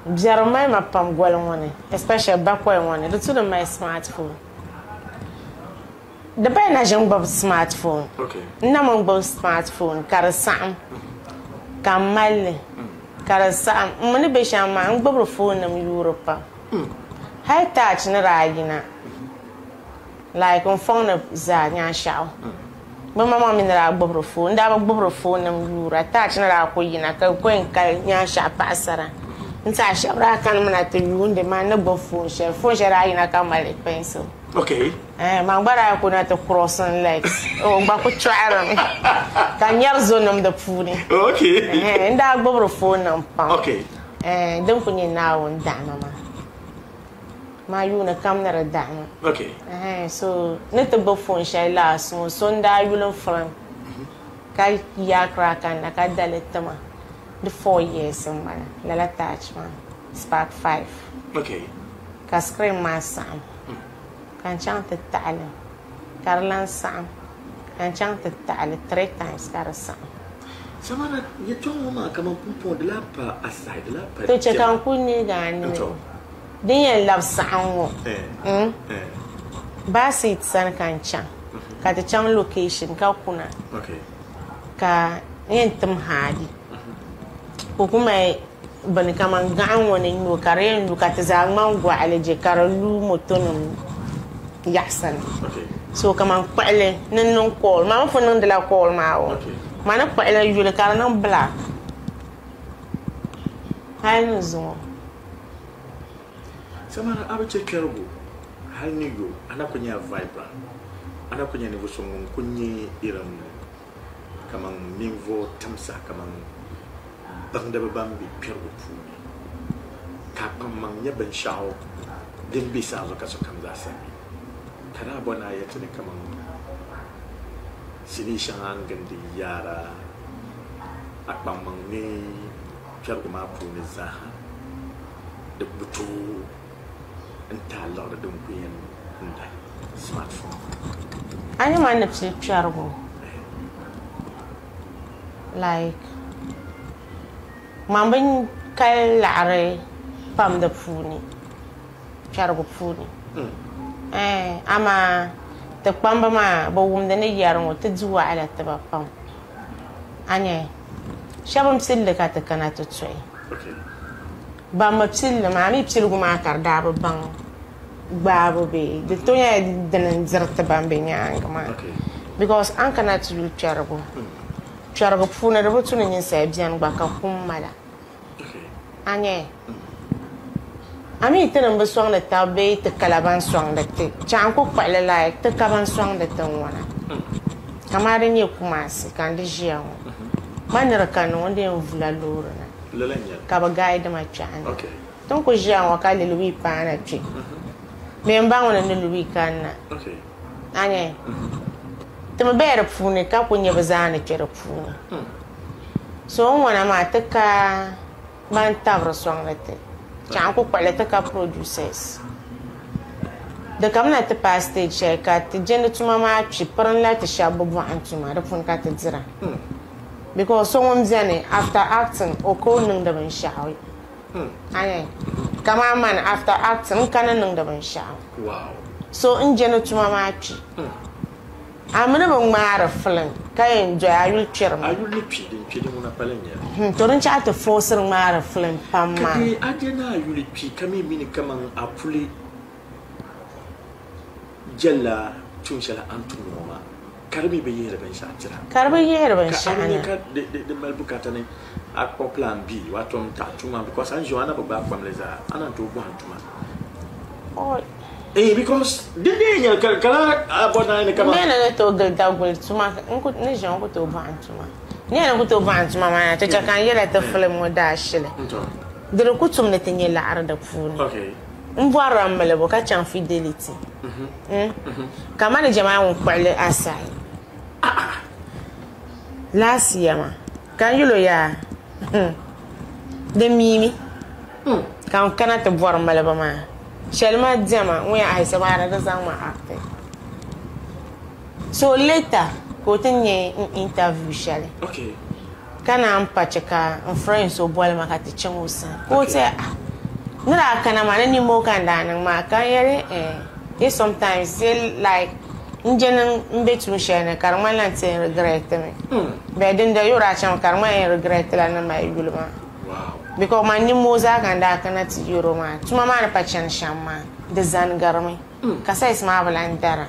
Biɛri mali ma pam goli ŋɔ ni especially bakɔi ŋɔ ni di tu ni mali smart phone. Di paya na ʒini gbubi smart phone. N na min gbubi smart phone ka di saɣim ka m mali li ka di saɣim. M mi ni be shɛm maa n gbubiri phone nim yuuri pam. Hali touch ni daa yina like n fɔŋ ni zaa nyaanshɛɣu. Bɛ maŋmaŋ mi ni daa gbubiri phone, n daa bi gbubiri phone nim yuura, touch ni daa ku yina ka ku yɛn kali nyaanshɛɣu paɣasara. N tiɛha shɛba daa kanimi na ti yuundi ma ni gbubi phone shɛli, phone shɛli daa yina ka mali pencil. Okay. Eh, man gba daa ku na ti crossing legs. O gba ku chɔɣirimi ka nyari zonim di puuni. Okay. Eh, n daa gbubiri phone nim pam. Okay. Eh, din ku nyɛ Naawuni dahima maa. Maa yuuni kam ni di dahima. Okay. Eh, so ni ti gbubi phone shɛli last ŋɔ, so n-daa yuli n filim ka yi Accra kanna ka dali tima di 4 years m-bala lala touch maa Spark 5. Okay. Ka screen maa saɣim ka n chaŋ ti taɣili ka di lan saɣim ka n chaŋ ti taɣili 3 times ka di saɣim. Samara, yɛtɔɣa ŋɔ maa kaman pumpɔŋɔ di lahi pa asahi, di lahi pa To chɛ ka jɛma. n kuli neegi a nini. N-tɔ. Din yɛn labi saɣim ŋɔ, Basit sani ka n chaŋ ka ti chaŋ location ka kuna ka n yɛn tim Hadi ka o ku mali bini kaman gaɣa ŋɔ ni n-nyɛ o ka di yɛn lu ka ti zaa ŋmani gɔɣili je ka di lu motonima yaɣisa ni. So kaman kpuɣili ni n niŋ call maa mi pun niŋdila call maa o ma ni kpuɣili yuli ka di niŋ black hali ni zuŋɔ. Samara a bi chɛ kpɛrigu hali ni yo a na ku nyɛla vibrant a na ku nyɛ ninvuɣ so ŋun ku nyɛ irin kaman ninvuɣ timsa kaman baŋdiba ban be kpɛrigu puuni ka a kpaŋmaŋ nyɛ binshɛɣu din be saa zuɣu ka sokam zaa sa mi ka daa bɔ ni a yɛli ti ni kaman sinii shɛŋa a ni gindi yaara a kpaŋmaŋ ni kpɛrigu maa puuni zaaha di bi tooi n-ti a liɣiri din ku yɛn n-dahi smartphone. A ni ma ni pili kpɛrigu like man bi kali laɣiri pam di puuni kpɛrigu puuni eh amaa ti kpamba maa bi wumdi ni yɛri ŋɔ ti di wahala tiba pam a nya shɛba n pilli ka ti kana ti tuhi ban mi pilli maa mi piligu maa ka di daa bi baŋ gbaabu bee di tooi nyɛla dini n diri ti ban be nyaangi maa because a ni kana ti yuli kpɛrigu kpɛrigu puuni di bi tu ni ninsali beni gba ka kum mala a nya a mi ti ni bi sɔŋdi taba bee ti kala ban sɔŋdi ti chaɣ n ku kpuɣili like ti ka ban sɔŋdi ti n-ŋɔna kamani di nyɛ Kumasi ka n di ʒiya ŋɔ ma ni di ka ni ŋɔ n di yɛn vula loori na ka bɛ gaidi ma kpɛɣu ni. Ti ni ku ʒiya ŋɔ ka Lilwii paana kpe. Bee m ba ŋuni ni Lilwii kanna. A nya? Ti mi bela di puuni ka ku nya bɛ zaa ni kpe di puuni. So n ŋɔna maa ti ka ban tabiri sɔŋdi ti chaŋ ku kpuɣili ti ka producers. Di kamina ti paai stage shɛli ka ti jɛndi tuma maa kpi pirinla ti shɛba bi bɔhim tuma di puuni ka ti dira. Because so ŋun beni after acting o ka o niŋdi binshɛɣu. Ayi kamani man after acting n kana niŋdi binshɛɣu. Wow. So n jɛndi tuma maa kpi. A mini bi ŋmaari film ka yɛn doya a yuli kpɛrimi. A yuli ni kpi din kpi din ŋuna pali n nyɛli. To din chaɣi ti forciri ŋmaari film pam Ka maa. di a je ni a yuli kpi ka mi mini kaman a puli jɛlla tuun shɛli a ni tum ŋɔ maa ka di mi bi yihiri binshɛɣu tira. Ka di bi yihiri Ka a binshɛɣu ni na. ka di mali bukaata ni a kpuɣi plan B wato n taɣi tuma because a ni ʒiya ŋɔ a na bi gbaai kpamli zaa a na ni tooi bɔhim tuma. Oi. Eh, because din dee nyɛli ka ka la a bɔri naai ni kaman. N ni tooi gili Daguli tuma n ku ni ʒiya n ku tooi bɔhim tuma. N ni ku tooi bɔhim tuma maa ti chɛ ka n yɛla ti film ŋɔ daashili. Di di ku tum ni ti nyɛ laɣiri di puuni. N bɔrila m milibu ka chaŋ Fidelity. Ka manager maa ŋun kpuɣili aside. Last year maa ka n yɛl o yaa di miimi ka n kana ti bɔri milibu maa. Shɛli ma diɛma ŋun yɛn ayisa maa di zaŋ ma acting. So later ka o ti nya n interview shɛli. Ka naan pa chɛ ka n friend so boli ma ka ti chaŋ o sani. Ka o ti ah ni daa kana maa ni nimmoo ka n daa niŋ maa ka n yɛli eh eh sometimes say like n je ni n be tuun shɛli ni ka di ŋmanila n ti yɛn regret mi. But din dali o daa chaŋmi ka di ŋmanila n yɛn regret la ni mali yuli maa. Because man nimmoo zaa ka n daa kana ti yɛr o maa tuma maa ni pa chani shɛm maa di zani garimi ka size maa bi lan dara.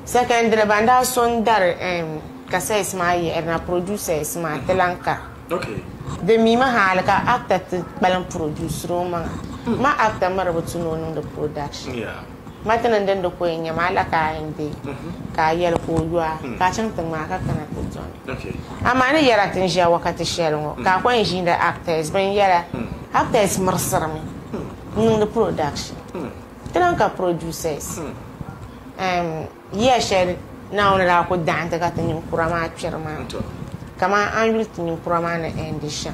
Secondly ban daa so n dari um cassettes maa yiɣiri na producers maa ti lan ka. Di mi mi hali ka actor ti kpalim produceri o maŋa. Ma actor mi di bi tu ni o niŋdi production. Ma ti ni din di ko yɛn nyɛ maa la ka a yɛn deei ka a yɛli ka o yo a ka a chaŋ ti ŋmaai ka kana ti dɔni. Amaa ni yɛra ti ni ʒiya wakati shɛli ŋɔ ka a ko yɛn ʒiindi actors bin yɛla actors mirisirimi n niŋdi production. Ti lan ka producers. Um yiya shɛli Naawuni daa ku daɣim ti ka ti ninkura maa kpɛri maa, kaman a ni yuli ti ninkura maa ni ɛndi shɛm,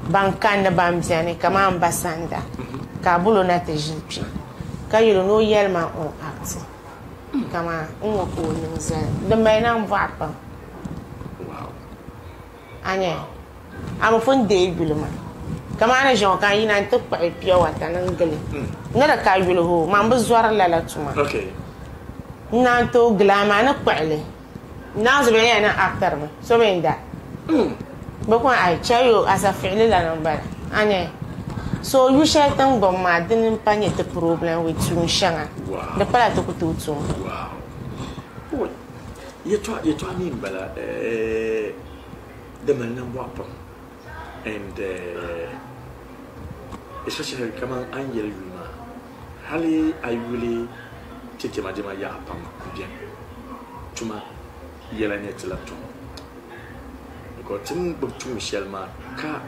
ban kandi ban beni kaman m ba Sanda, ka a bol o na ti ʒili kpe, ka yɛl o ni o yɛli ma o acti kaman n ŋɔ ka o niŋ zali. Di mali nambɔɣu pam. A nya? A mi pun deei yuli maa. Kaman a ni ʒiya ŋɔ ka n yina nti kpuɣi pure water ni n gili ni di ka yuli hoo, man bi zɔri lala tuma. N naan tooi gili amaa ni kpuɣi li. Naawuni zuɣu bɛ yɛn niŋ actor mi, so mi n-da. Bɛ ku ai chɛ yo asafiɣili lana m-bala. A nya? So yu shɛli tiŋgbɔŋ maa dini m-pa nyɛ ti problem with tuun shɛŋa. Di pala ti ku tooi tum. Yɛtɔɣa mi m-bala di mali nambɔɣu pam and especially kaman a ni yɛli yuli maa hali a yuli ti diɛma diɛma yaɣa pam beni tuma yɛla nyɛ ti lahi tum because ti ni gbubi tuun shɛli maa ka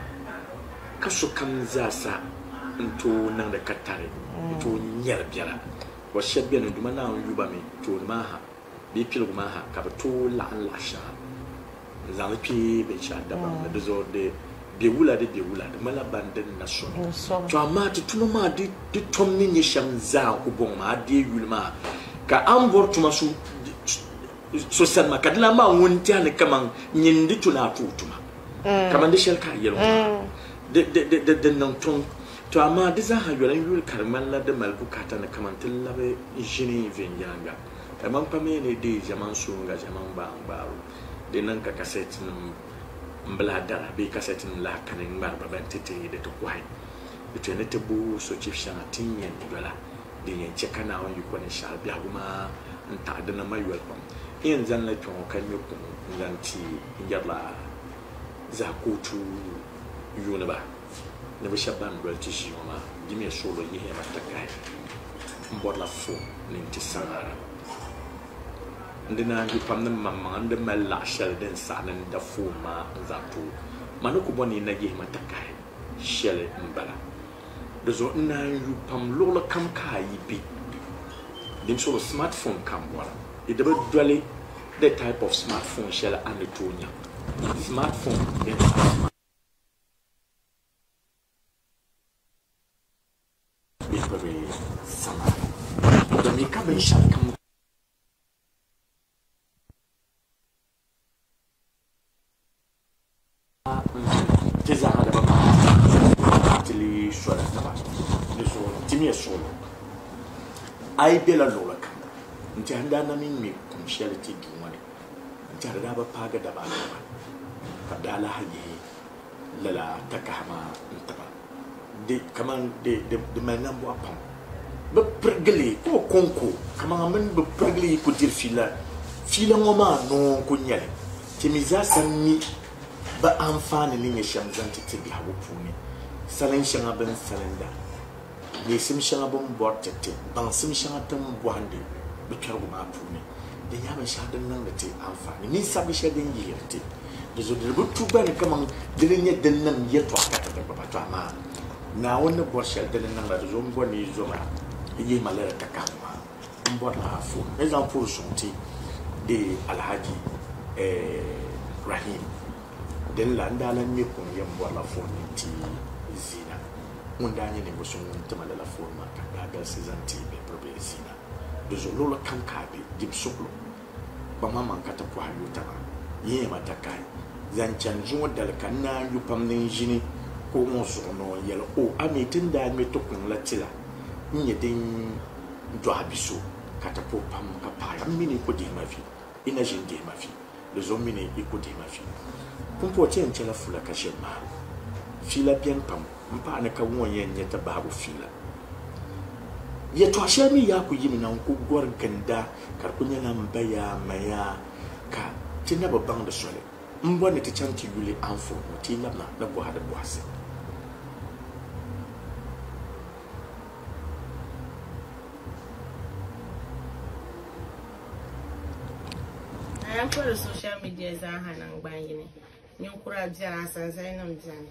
ka sokam zaasa n-tooi niŋdi ka tari n-tooi nyɛri biɛla because shɛba beni Duuma Naawuni yu ba mi tooni maa ha bee piligu maa ha ka bɛ tooi laɣim laɣ shɛŋa n-zaŋ li kpe binshɛɣu dabam ni, di zuɣu di be wula di be wula, di ŋmanila ban din na somi. To amaa ti tuma maa di di tom ni nyɛ shɛm zaa n-ku bɔŋɔ maa, a deei yuli maa ka a ni bɔri tuma so sani maa, ka di lan maa ŋun tɛha ni kaman nyin n-di tu ni a tooi tuma kaman di shɛli ka a yɛli ŋɔ maa, di di di di niŋ tom. To amaa di zaa ha yoli n yuli ka di ŋmanila di mali bukaata ni kaman ti labi ʒini viɛnyɛliŋga. Kaman kpa mi ni deei ʒɛman suunga ʒɛman gbaangbaaro, di niŋ ka kasɛtinim m-bi lahi dara bee kasɛtinim lahi kani ŋmari ba ban ti ti di ti kɔhi. Di tuya ni ti bo sochib shɛŋa ti ni yɛn dola din yɛn chɛ ka Naawuni yiko ni shɛhiri biɛhigu maa n-taɣi di niŋ ma yoli pam. N yɛn zanila kpe ŋɔ ka ŋme kuŋ n-zaŋ ti n yɛrila zaa kootu yuuniba ni bɛ shɛba ban doli ti ʒii ŋɔ maa, dimiya suɣulo yihiya ma takahi. M bɔrila foon ni n ti saŋara. N di naan yu pam ni m maŋmaŋa n di mali laɣ shɛli din saɣi ni n da foon maa n zaŋ ti o. Ma ni ku bɔ ni yi na yihi ma takahi shɛli m-bala. Di zuɣu n naan yu pam luɣili kam ka a yi be. Dinzuɣu smartphone ka m bɔra. Di di bi doli the type of smartphone shɛli a ni tooi nya. Smartphone din bɛ gbubi samari domi ka binshɛli kam ti zaaha di bi maai ti lee sola taba di zuɣu timiya suɣulo a yi bela luɣuli kam n tɛha n daa na mi ŋme kum shɛli ti duu ŋɔ ni n tɛha di daa bi paagi daba anu gba ka bɛ daa lahi yihi lala takaha maa n-ti ba di kaman di di mali nambɔɣu pam bɛ pirigili ka o kɔŋko kaman a mini bɛ pirigili yi ku diri fiila fiila ŋɔ maa noo n-ku nyɛ li. Ti mi zaasa mi bɛ anfaani ni nyɛ shɛm zaŋ ti ti biɛhigu puuni, salin shɛŋa bɛ ni salinda, neesim shɛŋa bɛ ni bɔri ti ti, baŋsim shɛŋa ti ni bɔhindi bɛ kpɛrigu maa puuni. Di nyɛla binshɛɣu din niŋdi ti anfaani mini sabigi shɛli din yihiri ti. Di zuɣu di bi tu gba ni kaman di ni nyɛ din niŋ yɛtɔɣa ka ti ti gbuba. Tɔ amaa Naawuni ni bɔri shɛli di ni niŋda, di zuɣu m bɔri ni yi zo ma n-yihi ma lala takahigu maa. M bɔri la foon ni zaŋ puri suŋ ti di Alhaji Rahim. Din la n daa lan ŋme kuŋ yɛn bɔri la foon ni ti Zina ŋun daa nyɛ ninvuɣ so ŋun ti ma lala foon maa ka n daa galisi zaŋ ti bɛ piribihi Zina. Di zuɣu luɣili kam ka a be, dim suɣilo. Kpaŋmaŋmaŋ ka ti pɔhi yu taba, yinyama takahi. Zaŋ chani zuŋɔ dali ka n naan yu pam ni n ʒini kuɣu ŋɔ zuɣu noo n-yɛli o, A mi ti ni daa ŋme ti kuŋ la ti la n-nyɛ din dɔɣi bi so ka ti puhi pam ka paɣiya. M mi ni yi ku dihi ma vi, yi na ʒi n-dihi ma vi. Di zuɣu m mi ni yi ku dihi ma vi. Pumpɔŋɔ ti yɛn chɛla fula ka ʒe m-maha. Fiila beni pam m-pahi ni ka ŋɔ n-yɛn nyɛ ti bahigu fiila. Yɛtɔɣ shɛli mi yaa ku yimi na n-ku gɔri ginda ka di ku nyɛla m ba yaa, m ma yaa, ka ti na bi baŋdi soli. M bɔri ni ti chaŋ ti yuli anfooni ŋɔ ti yi labina ni bɔha di bɔhisi. A yan poli social media zaaha naŋgban yini, ninkura beni, asanzalinim beni.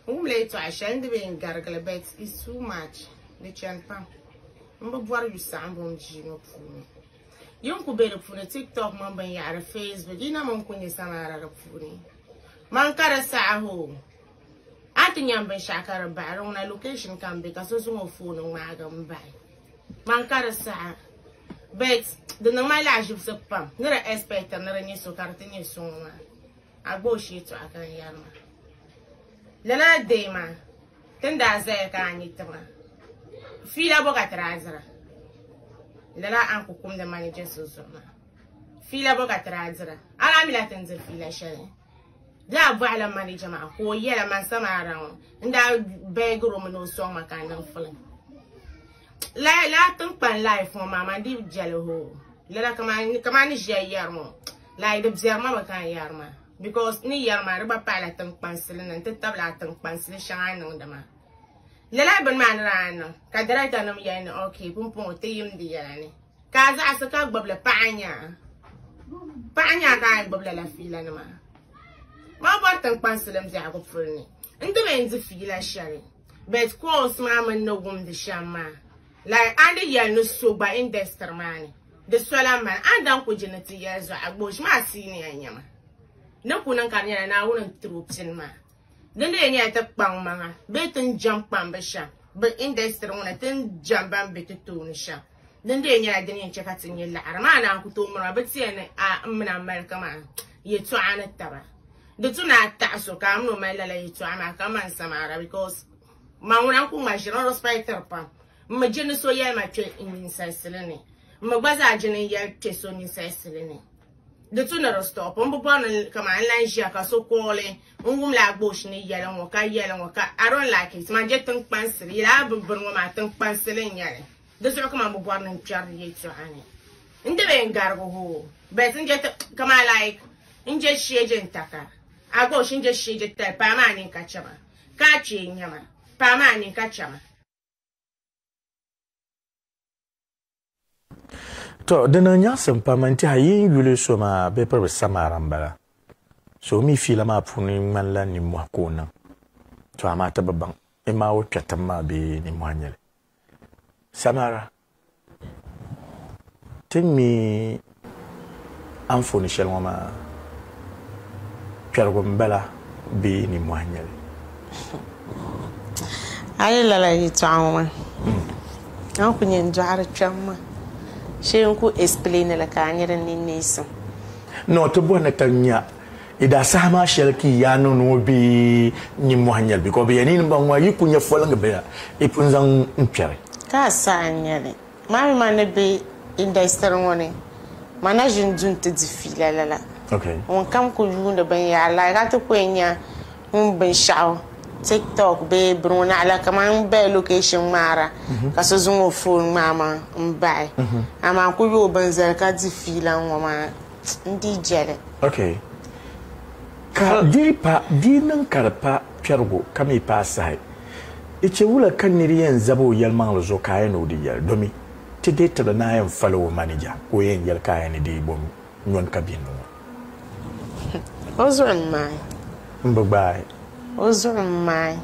N wumla yɛtɔɣa shɛli n di bee n garigili but it's too much di chani pam. M bi bɔri yu saɣimbu m bia ŋɔ puuni. Yi ni ku be di puuni TikTok mini binyɛhiri Facebook yi na mi n-ku nya samaara di puuni. Man ka di saha hoo. A ni ti nya m binshɛɣu ka di bahi di ŋuna location ka m be ka so zaŋ o foon ŋmaagi m bahi. Man ka di saha but di niŋ ma lahaʒibisi pam ni di expect ni di nyɛ so ka di ti nyɛ so ŋɔ maa. A gba o shee tɔɣa ka n yɛri ma. Lala dee maa, ti ni daa zaya ka a nya ti maa, fiila bɔ ka ti daa dira? Lala a ni ku kumdi manager so zuɣu maa, fiila bɔ ka ti daa dira? A daa mila ti ni diri fiila shɛli? Daa bɔhila manager maa ka o yɛla man Samara ŋɔ n daa bɛɛgiri o mi ni o sɔŋ ma ka n niŋ filim. Lala tiŋkpan life ŋɔ maa man di jɛli hoo. Lala kaman ni ʒiya yɛri ŋɔ like di biɛri ma mi ka n yɛri maa because ni yɛri maa di gba pahila tiŋkpansili ni n-ti tabili a tiŋkpansili shɛŋa a niŋdi maa. Lala bini maa ni daa niŋ ka director nim yɛli ni ok pumpɔŋɔ ti yim di yɛla ni ka a zaɣisi ka gbubili paɣa nyaa paɣa nyaa ka a yɛn gbubi lala fiila nima maa bɔri tiŋkpansili m biɛhigu puli ni n ti bee n di fiila shɛli but calls maa mini ni wumdi shɛm maa Like a ni yɛli ni so gba industry maa ni di sola mali a ni daŋ ku jini ti yɛli zuɣu a gbooshi maa senior n nyɛma ni ku niŋ ka di nyɛla Naawuni n tiri o pini maa din dii nyɛla ti kpaŋ maŋa bee ti ni jɛm kpambi shɛm bi industry ŋɔ ni ti ni jɛm ban be ti tooni shɛm din dii nyɛla din yɛn chɛ ka ti nyɛ laɣiri maa naan ku tooi miri ba bɛ ti yɛli ni a m mini a mali kaman yɛtɔɣa ni taba di tu ni a taɣi so ka a mini o mali lala yɛtɔɣa maa kaman Samara because Man ŋuna n-ku ŋma ʒiri n respectiri pam. M mi je ni so yɛli ma kpe n ninsalisili ni. M mi gba zaa je ni n yɛli kpe so ninsalisili ni. Di tu ni di stop. M bi bɔri ni kaman n lan ʒiya ka so call n wumla Agboosh ni yɛli ŋɔ ka yɛli ŋɔ ka I don't like it. Man je tiŋkpansili. Yɛli a bini ŋɔ maa tiŋkpansili n-nyɛ li. Di zuɣu ka man bi bɔri ni n kpɛri di yɛltɔɣa ni. N di bee n garigi hoo but n je ti kaman like n je sheeji n taka Agboosh n je sheeji tali paa maa nini ka chɛ ma. Ka a kpee n-nyɛ ma, paɣa maa nini ka chɛ ma. To, di niŋ nyaɣisim pam n tɛha yi ni yuli so maa bɛ piribi Samara m-bala. So o mi fiila maa puuni ŋmanila nimmɔhi ka o niŋ. To amaa ti bi baŋ imaa o kpɛ tiŋ maa bee nimmɔhi n-nyɛ li. Samara, Ti ni ŋme anfooni shɛli ŋɔ maa, Kpɛrigu m-bala bee nimmɔhi n-nyɛ li? A yi lala yɛtɔɣa ŋɔ maa, a ni ku nya n dɔɣiri kpɛm maa shee n-ku explain li ka a nya di ninneesim. No, ti bɔri ni ka nya i daa saha maa shɛli ka i yaa niŋ ni ŋɔ bee nimmɔhi n-nyɛ li because bɛ yɛn ni baŋ ŋɔ yi ku nya foliŋgi bila i pun zaŋ n kpɛri. Ka a saha n-nyɛ li. Maa mi maa ni be industry ŋɔ ni, ma na ʒi n-du nti di fiila lala. Ŋun kam ku yuundi binyɛhiri like a ti ku yɛn nya ŋun binshɛɣu TikTok bee bini ŋɔ naɣila kamani n bala location ŋmaara ka so zaŋ o phone ŋmaai ma m-bahi. Amaa n ku yooi bini zali ka di fiila ŋ-ŋɔ maa n dii je li. Okay. Ka di pa, di niŋ ka di pa kpɛrigu ka mi pa asahi. Di chɛ wula ka nir yɛn zabi o yɛlimaŋli zuɣu ka a yɛn ni o di yɛli? Domi ti deei tibili ni a yɛn fali o manija ka o yɛn yɛli ka a yɛn ni dii bo nyɔni ka bɛ ni ŋɔ. O zuɣu m-maai. M bi gbaai. O zuɣu m-maai.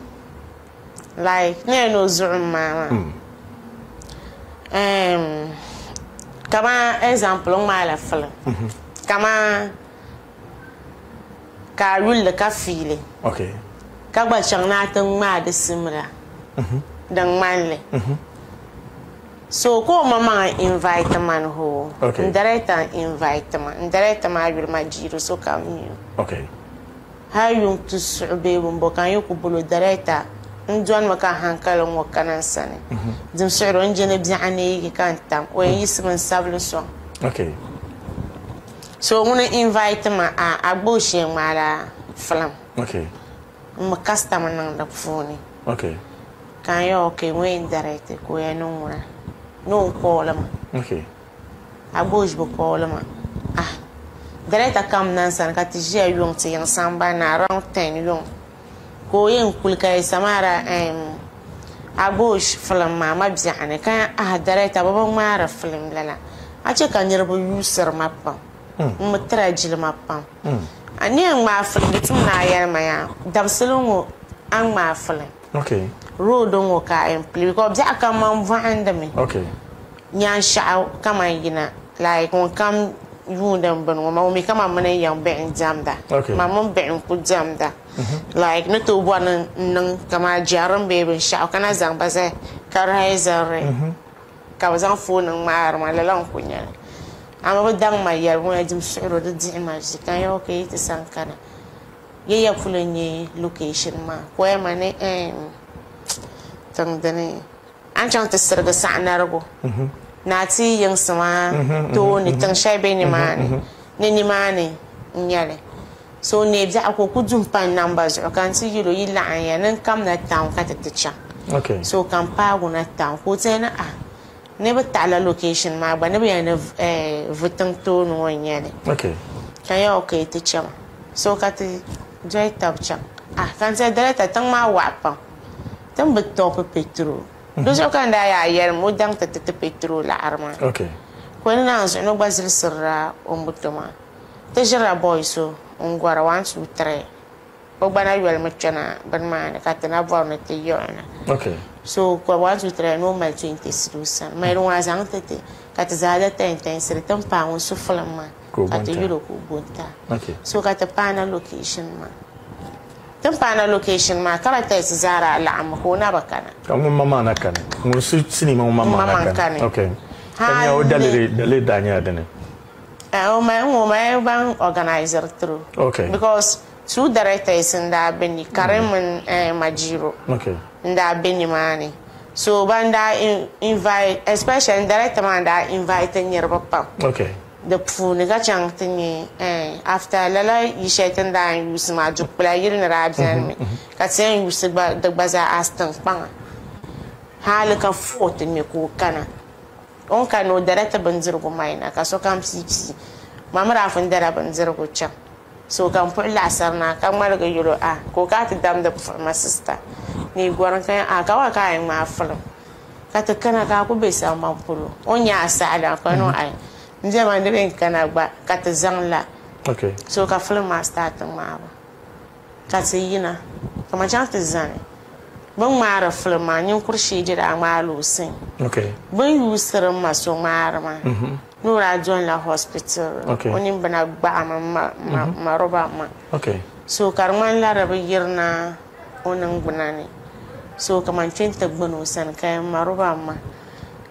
Like, ni yɛli ni o zuɣu m-maai maa. Ehm, kaman example, n ŋmaala film. Kaman ka a yuli li ka fiili ka gba chaŋ ni a ti ŋmaai di simila din ŋmani li. So ka o maŋmaŋa invite ma ni hoo n director n invite ma n director maa yuli ma Jiiri sokam mi o. Hali yuŋ ti suɣi bee bini ka n yi ku boli o director n donimi ka hankali ŋ-ŋɔ kana n sani dim suɣiri o n je ni biɛɣu neegi ka n tam o yɛn yiɣisimi n sabili sɔŋ. So ŋuni invite ma a a gba o shee ŋmaala film. Okay. N mi customer niŋ di puuni. Okay. Ka n yɛli okay ŋɔ yɛn direct ka o yɛli ni ŋuna ni o call ma. Okay. A gba o ʒi bi call ma. Ah director kam na n sani ka ti ʒiya yuŋ ti yiŋ sambani ni around 10 yuŋ ka o yɛn kuli ka yɛli Samara um a gba o film maa ma biɛɣuni ka yɛn ah director bi bi ŋmaari film lala a chɛ ka niriba yuusiri ma pam m mi tira jilima pam a ni yɛn ŋmaai film di tum ni a yɛli ma yaa dabisili ŋɔ a ni ŋmaai film road ŋɔ ka a yɛn pili because biɛɣu kam man bɔhindimi nyaanshɛɣu kaman yina like ŋun kam yuundi n bini ŋɔ maa o mi kaman mini n yiŋ bihi n-diɛmda man mini bihi n-ku diɛmda Like ni tooi bɔri ni n niŋ kamani jɛrilim bee binshɛɣu ka na zaŋ ba zali ka raiziri ka bɛ zaŋ foon ŋmaari ma lala n-ku nyɛ li. Amaa bɛ daŋ ma yɛlibu ŋɔ dim suɣiro di dihi ma ʒi ka n yɛli ok yi ti san kana ya ya polo n-nyɛ location maa ka o yɛli ma ni eem tiŋ dini a ni chaŋ ti sirigi saɣinarigu ni a ti yiŋsi maa tooni tiŋ shɛli be nimaani ni nimaani n-nyɛ li. So n neei biɛɣu ka o ku du m-pa n namba zuɣu ka n ti yɛl o, Yi laɣim ya ni n kamina town ka ti ti chaŋ. So ka m paagi o na town ka o ti yɛli ni ah ni bɛ taɣila location maa gba ni bɛ yɛli ni vi tiŋ tooni ŋɔ n-nyɛ li. Ka n yɛli ok ti chama. So ka ti doli tab chaŋ. Ah ka n ti yɛli director tiŋ maa waɣa pam ti ni bi tɔpi petrol. Di zuɣu ka n daa yaa yɛli ma o daŋ ti ti ti petrol laɣiri maa. Ka o ni naan zuɣu ni o gba zilisirila o moto maa. Ti ʒirila boy so n-gɔri 1 2 3 o gba na yolimi kpɛna bini maa ni ka ti na bɔri ni ti yiɣi o na. So ka 1 2 3 ni o mali 20 cedi o sani mali ŋɔ a zaŋ ti ti ka ti zaa da 10 10 cedi ti ni paai ŋun su filim maa ka ti yuli o ka o bo n-ti a. So ka ti paana location maa. Ti ni paana location maa characters zaa daa laɣimmi ka o na bi kana. Ka ŋun maŋmaŋ na kani. Ŋun su sinii maa ŋun maŋmaŋ na kani. Ka nya o daliri daa nyɛla dini? O mali ŋɔ mali ban organiziri tiri o because two directors n daa be ni Karim mini Majiro n daa be nimaani so ban daa invite especially director maa n daa invite niriba pam di puuni ka chaŋ ti nyɛ after lala yi shɛli ti ni daa yɛn yuusi maa dukpula yili ni daa beni mi ka ti yɛn yuusi di gba zaa as tiŋkpaŋa hali ka four ti ŋmɛ ka o kana. O ni kani o dala ti bindirigu mai na ka sokam piipii. Ma mi daa pun dala bindirigu chaŋ. So ka m puhi laɣisiri na ka ŋmaligi yɛl o, A, ka o kana ti damdi puhi ma sista ni yi gɔrim ka yɛn, A, ka wa ka a yɛn ŋmaai filim ka ti kana ka a ku be sagbani polo. O ni nya a saɣila ka niŋ ai, m bɛ ma ni bɛ n kana gba ka ti zaŋ la. So ka filim maa start ŋmaabu. Ka ti yina, ka ma chaŋ ti zani bɛ ni ŋmaari filim maa, ninkuri shee je daa ŋmaai la o sin. Bɛ ni yuusiri m ma so ŋmaari maa, ni o daa dɔnila hospital, o nini bina gbaɣimi m ma roba ma. So ka di ŋmanila di bi yirina o niŋgbuna ni. So ka man kpe nti gbuni o sani ka yɛn maruba ma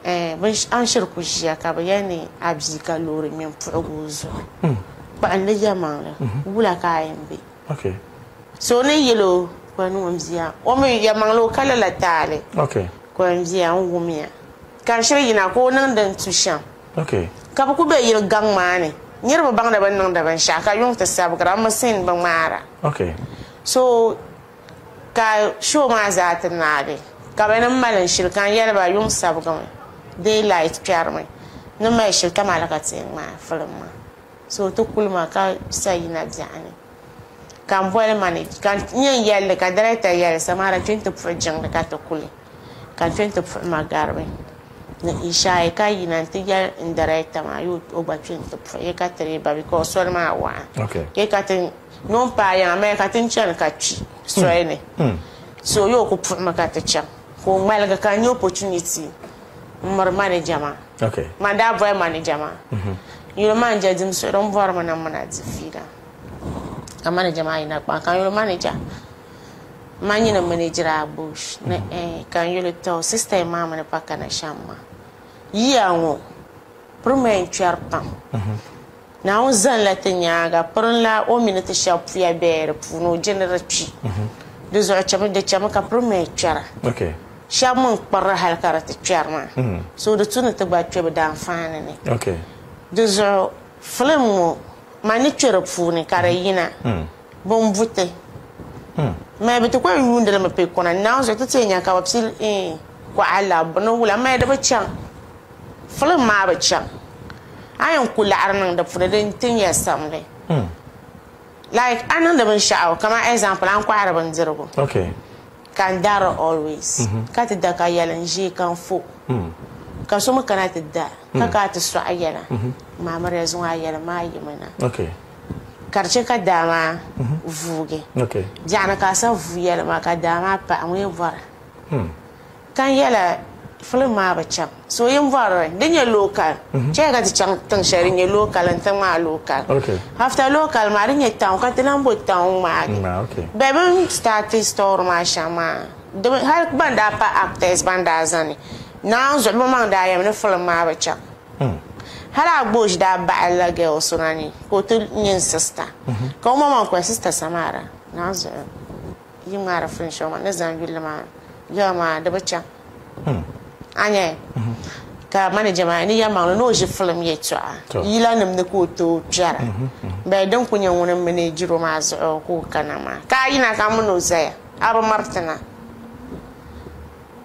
eh, a ni shiri ku ʒiya ka bɛ yɛli ni a bia ka loori ŋme m-puɣigi o zuɣu. Kpaɣinli yɛlimaŋli, wula ka a yɛn be? So o ni yɛl o ka o ni ŋun bia, o mi yɛlimaŋli o ka lala taali ka o yɛn bia n wumya ka n shiri yina ka o niŋ din tu shɛm. Ka bɛ ku be yili gaŋ maa ni, niriba baŋdi bɛ ni niŋdi binshɛɣu ka yuŋ ti sabigira, m mi sin bi ŋmaara. So ka show maa zaa ti naagi ka bɛ ni mali n shili ka n yɛli ba yuŋ sabigimi, daylight kpɛrimi, ni mali shili kamali ka ti yɛn ŋmaai filim maa. So ti kuli ma ka sa yina biɛɣu ni ka n boli manage ka n yɛn yɛli li ka director yɛli Samara kpe nti puhi jiŋli ka ti kuli ka n kpe nti puhi magaribi ni Ishaya ka yina nti yɛli n director maa yi o gba kpe nti puhi yi ka ti dii ba because soli maa waɣa yi ka ti ni o ni paai yiŋa maya ka ti ni chani ka kpi soli ni so yi o ku puhimi ka ti chaŋ ka o ŋmaligi ka n nya opportunity n miri manager maa. Man daa boli manager maa. Yuli maa n-je dim suɣuri m bɔrimi ni m mini a di fiila. Ka manager maa yina kpaŋ ka n yuli manager man nyini manageri a bush ni eh ka n yuli tɔ system maa mini pa kana shɛm maa. Yiya ŋɔ pirimi n kpɛri pam. Naawuni zanila ti nyaaŋa pirinla o mini ti shɛba puya bɛɛ di puuni o je ni di kpi. Di zuɣu chami di chami ka pirimi kpɛra. Shɛba mi n-kpiriri hali ka di ti kpɛri maa. So di tu ni ti gba kpe bɛ daanfaani ni. Di zuɣu filim ŋɔ man ni kpe di puuni ka di yina bɛ ni buti. Mali bɛ ti ku yɛn yuundi li mi pe kɔna. Naawuni zuɣu ti ti yɛn nya ka bɛ pili kɔɣa labbu ni wula mali di bi chaŋ. Filim maa bi chaŋ. A yɛn ku laɣiri niŋ di puuni din ti nya samli. Like a niŋdi binshɛɣu kamani example a ni kɔhiri bindirigu ka n dari always ka ti da ka yɛli n ʒee ka n fo ka so mi kana ti da ka ka ti sɔɣi yɛla maamiriya zuŋɔ a yɛli maa yimina ka di chɛ ka daa maa vuugi biɛɣuni ka a sa vuui yɛli maa ka daa maa pahi ŋun yɛn bɔra. Ka n yɛla filim maa bi chaŋ. So yi bɔri li, di nyɛ local. Chɛya ka ti chaŋ tiŋ shɛli din nyɛ local n-ti ŋmaai local. After local maa di nyɛ town ka ti lahi bo town ŋmaagi. Bɛ bɛ ni start story maa shɛm maa, di bi hali ban daa pa actors ban daa zani Naawuni zuɣu bɛ maŋ daa yɛmi ni filim maa bi chaŋ. Hali Agboosh daa baɣili la girl so na ni ka o ti nyɛ n sister. Ka o maŋmaŋ kuli sister Samara Naawuni zuɣu. Yi ŋmaari film shɛŋa maa ni zaŋ yulli maa girl maa di bi chaŋ a nya ka manager maa ni yɛlimaŋli ni o ʒi film yɛltɔɣa yila nim ni ka o tooi kpɛra bɛ din ku nyɛ ŋuni n manage o maa zuɣu ka o kana maa ka a yina ka a mini o zaya a bi miritina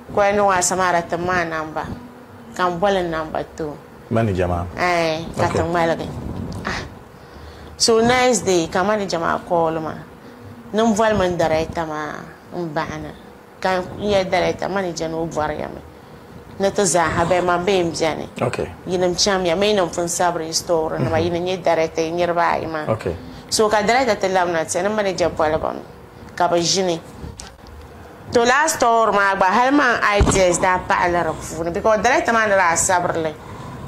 ka o yɛli ni waa Samara tim ma a namba ka n boli n namba ti o manager maa ka ti ŋmaligi ah so next day ka manager maa call ma Ni m boli mini director maa m bahi na ka n yɛli director manager ni o bɔri ya mi ni ti zaaha bɛ man bee m beni yinim chaŋmiya mi ni m pun sabiri yi story nima yi ni nyɛ director yi niriba ayi maa so ka director ti labina ti ni manager boli ba mi ka bɛ ʒini to last story maa gba hali man ideas daa paɣila di puuni because director maa ni daa sabiri li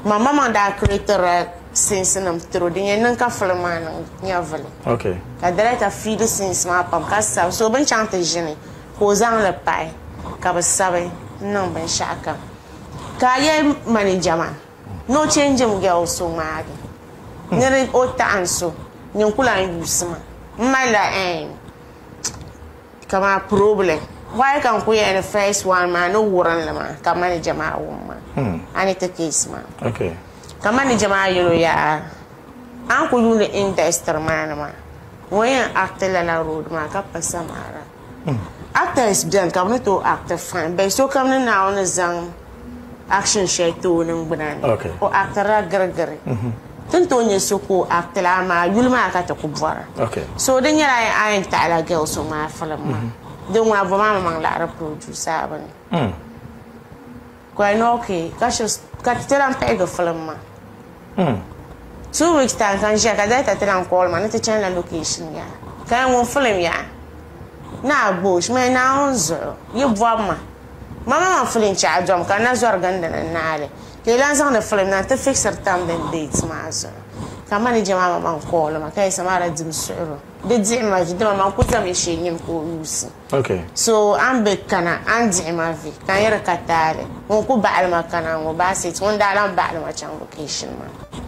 man maŋmaŋ daa creatira scenes nim tiri o din yɛn niŋ ka film maa niŋ nyɛvuli. Ka director feed scenes maa pam ka sabi so bɛ ni chaŋ ti ʒini ka o zaŋ li pahi ka bɛ sabi n-niŋ binshɛɣu kam ka a yɛli manager maa ni o change mi girl so ŋmaagi ni di o taɣi n so nyin ku lan yuusi ma m malila eem kaman problem why ka n ku yɛli ni first one maa ni wurim li maa ka manager maa wum ma a ni ti case maa ka manager maa yɛl o yaa A ni ku yuuni industry maa ni maa, ŋun yɛn act lala role maa ka pa Samara. Actors beni ka bɛ ni tooi act fine but sokam ni Naawuni ni zaŋ action shɛli ti o niŋgbuna ni, o actirila girigiri. Ti ni tooi nya so ka o act la amaa yuli maa ka ti ku bɔra. So di nyɛla a yɛn taɣila girl so ŋmaai film maa, din ŋuna bom a maŋ laɣiri producer a bini. Ka o ni ok ka shiri ka ti lahi pahigi film maa. 2 weeks time ka n ʒiya ka director ti lahi call ma ni ti chanila location yaha ka n ŋun film yaha ni a gbooi shim Naawuni zuɣu yi bɔbi ma ma maŋmaŋ film chɛ a dom ka n na zɔri gindi ni n naai li ka yi lahi zaŋdi film na n-ti fixiri tamdin date maa zuɣu. Ka manager maa maŋ call ma ka yɛli Samara dim suɣuro di dihi ma vi dama man ku zami shee nyini ka o yuusi. So a ni bi kana a ni dihi ma vi ka n yɛri ka taali ŋun ku baɣili ma kana ŋɔ baasi ŋun daa lan baɣili ma chaŋ vacation maa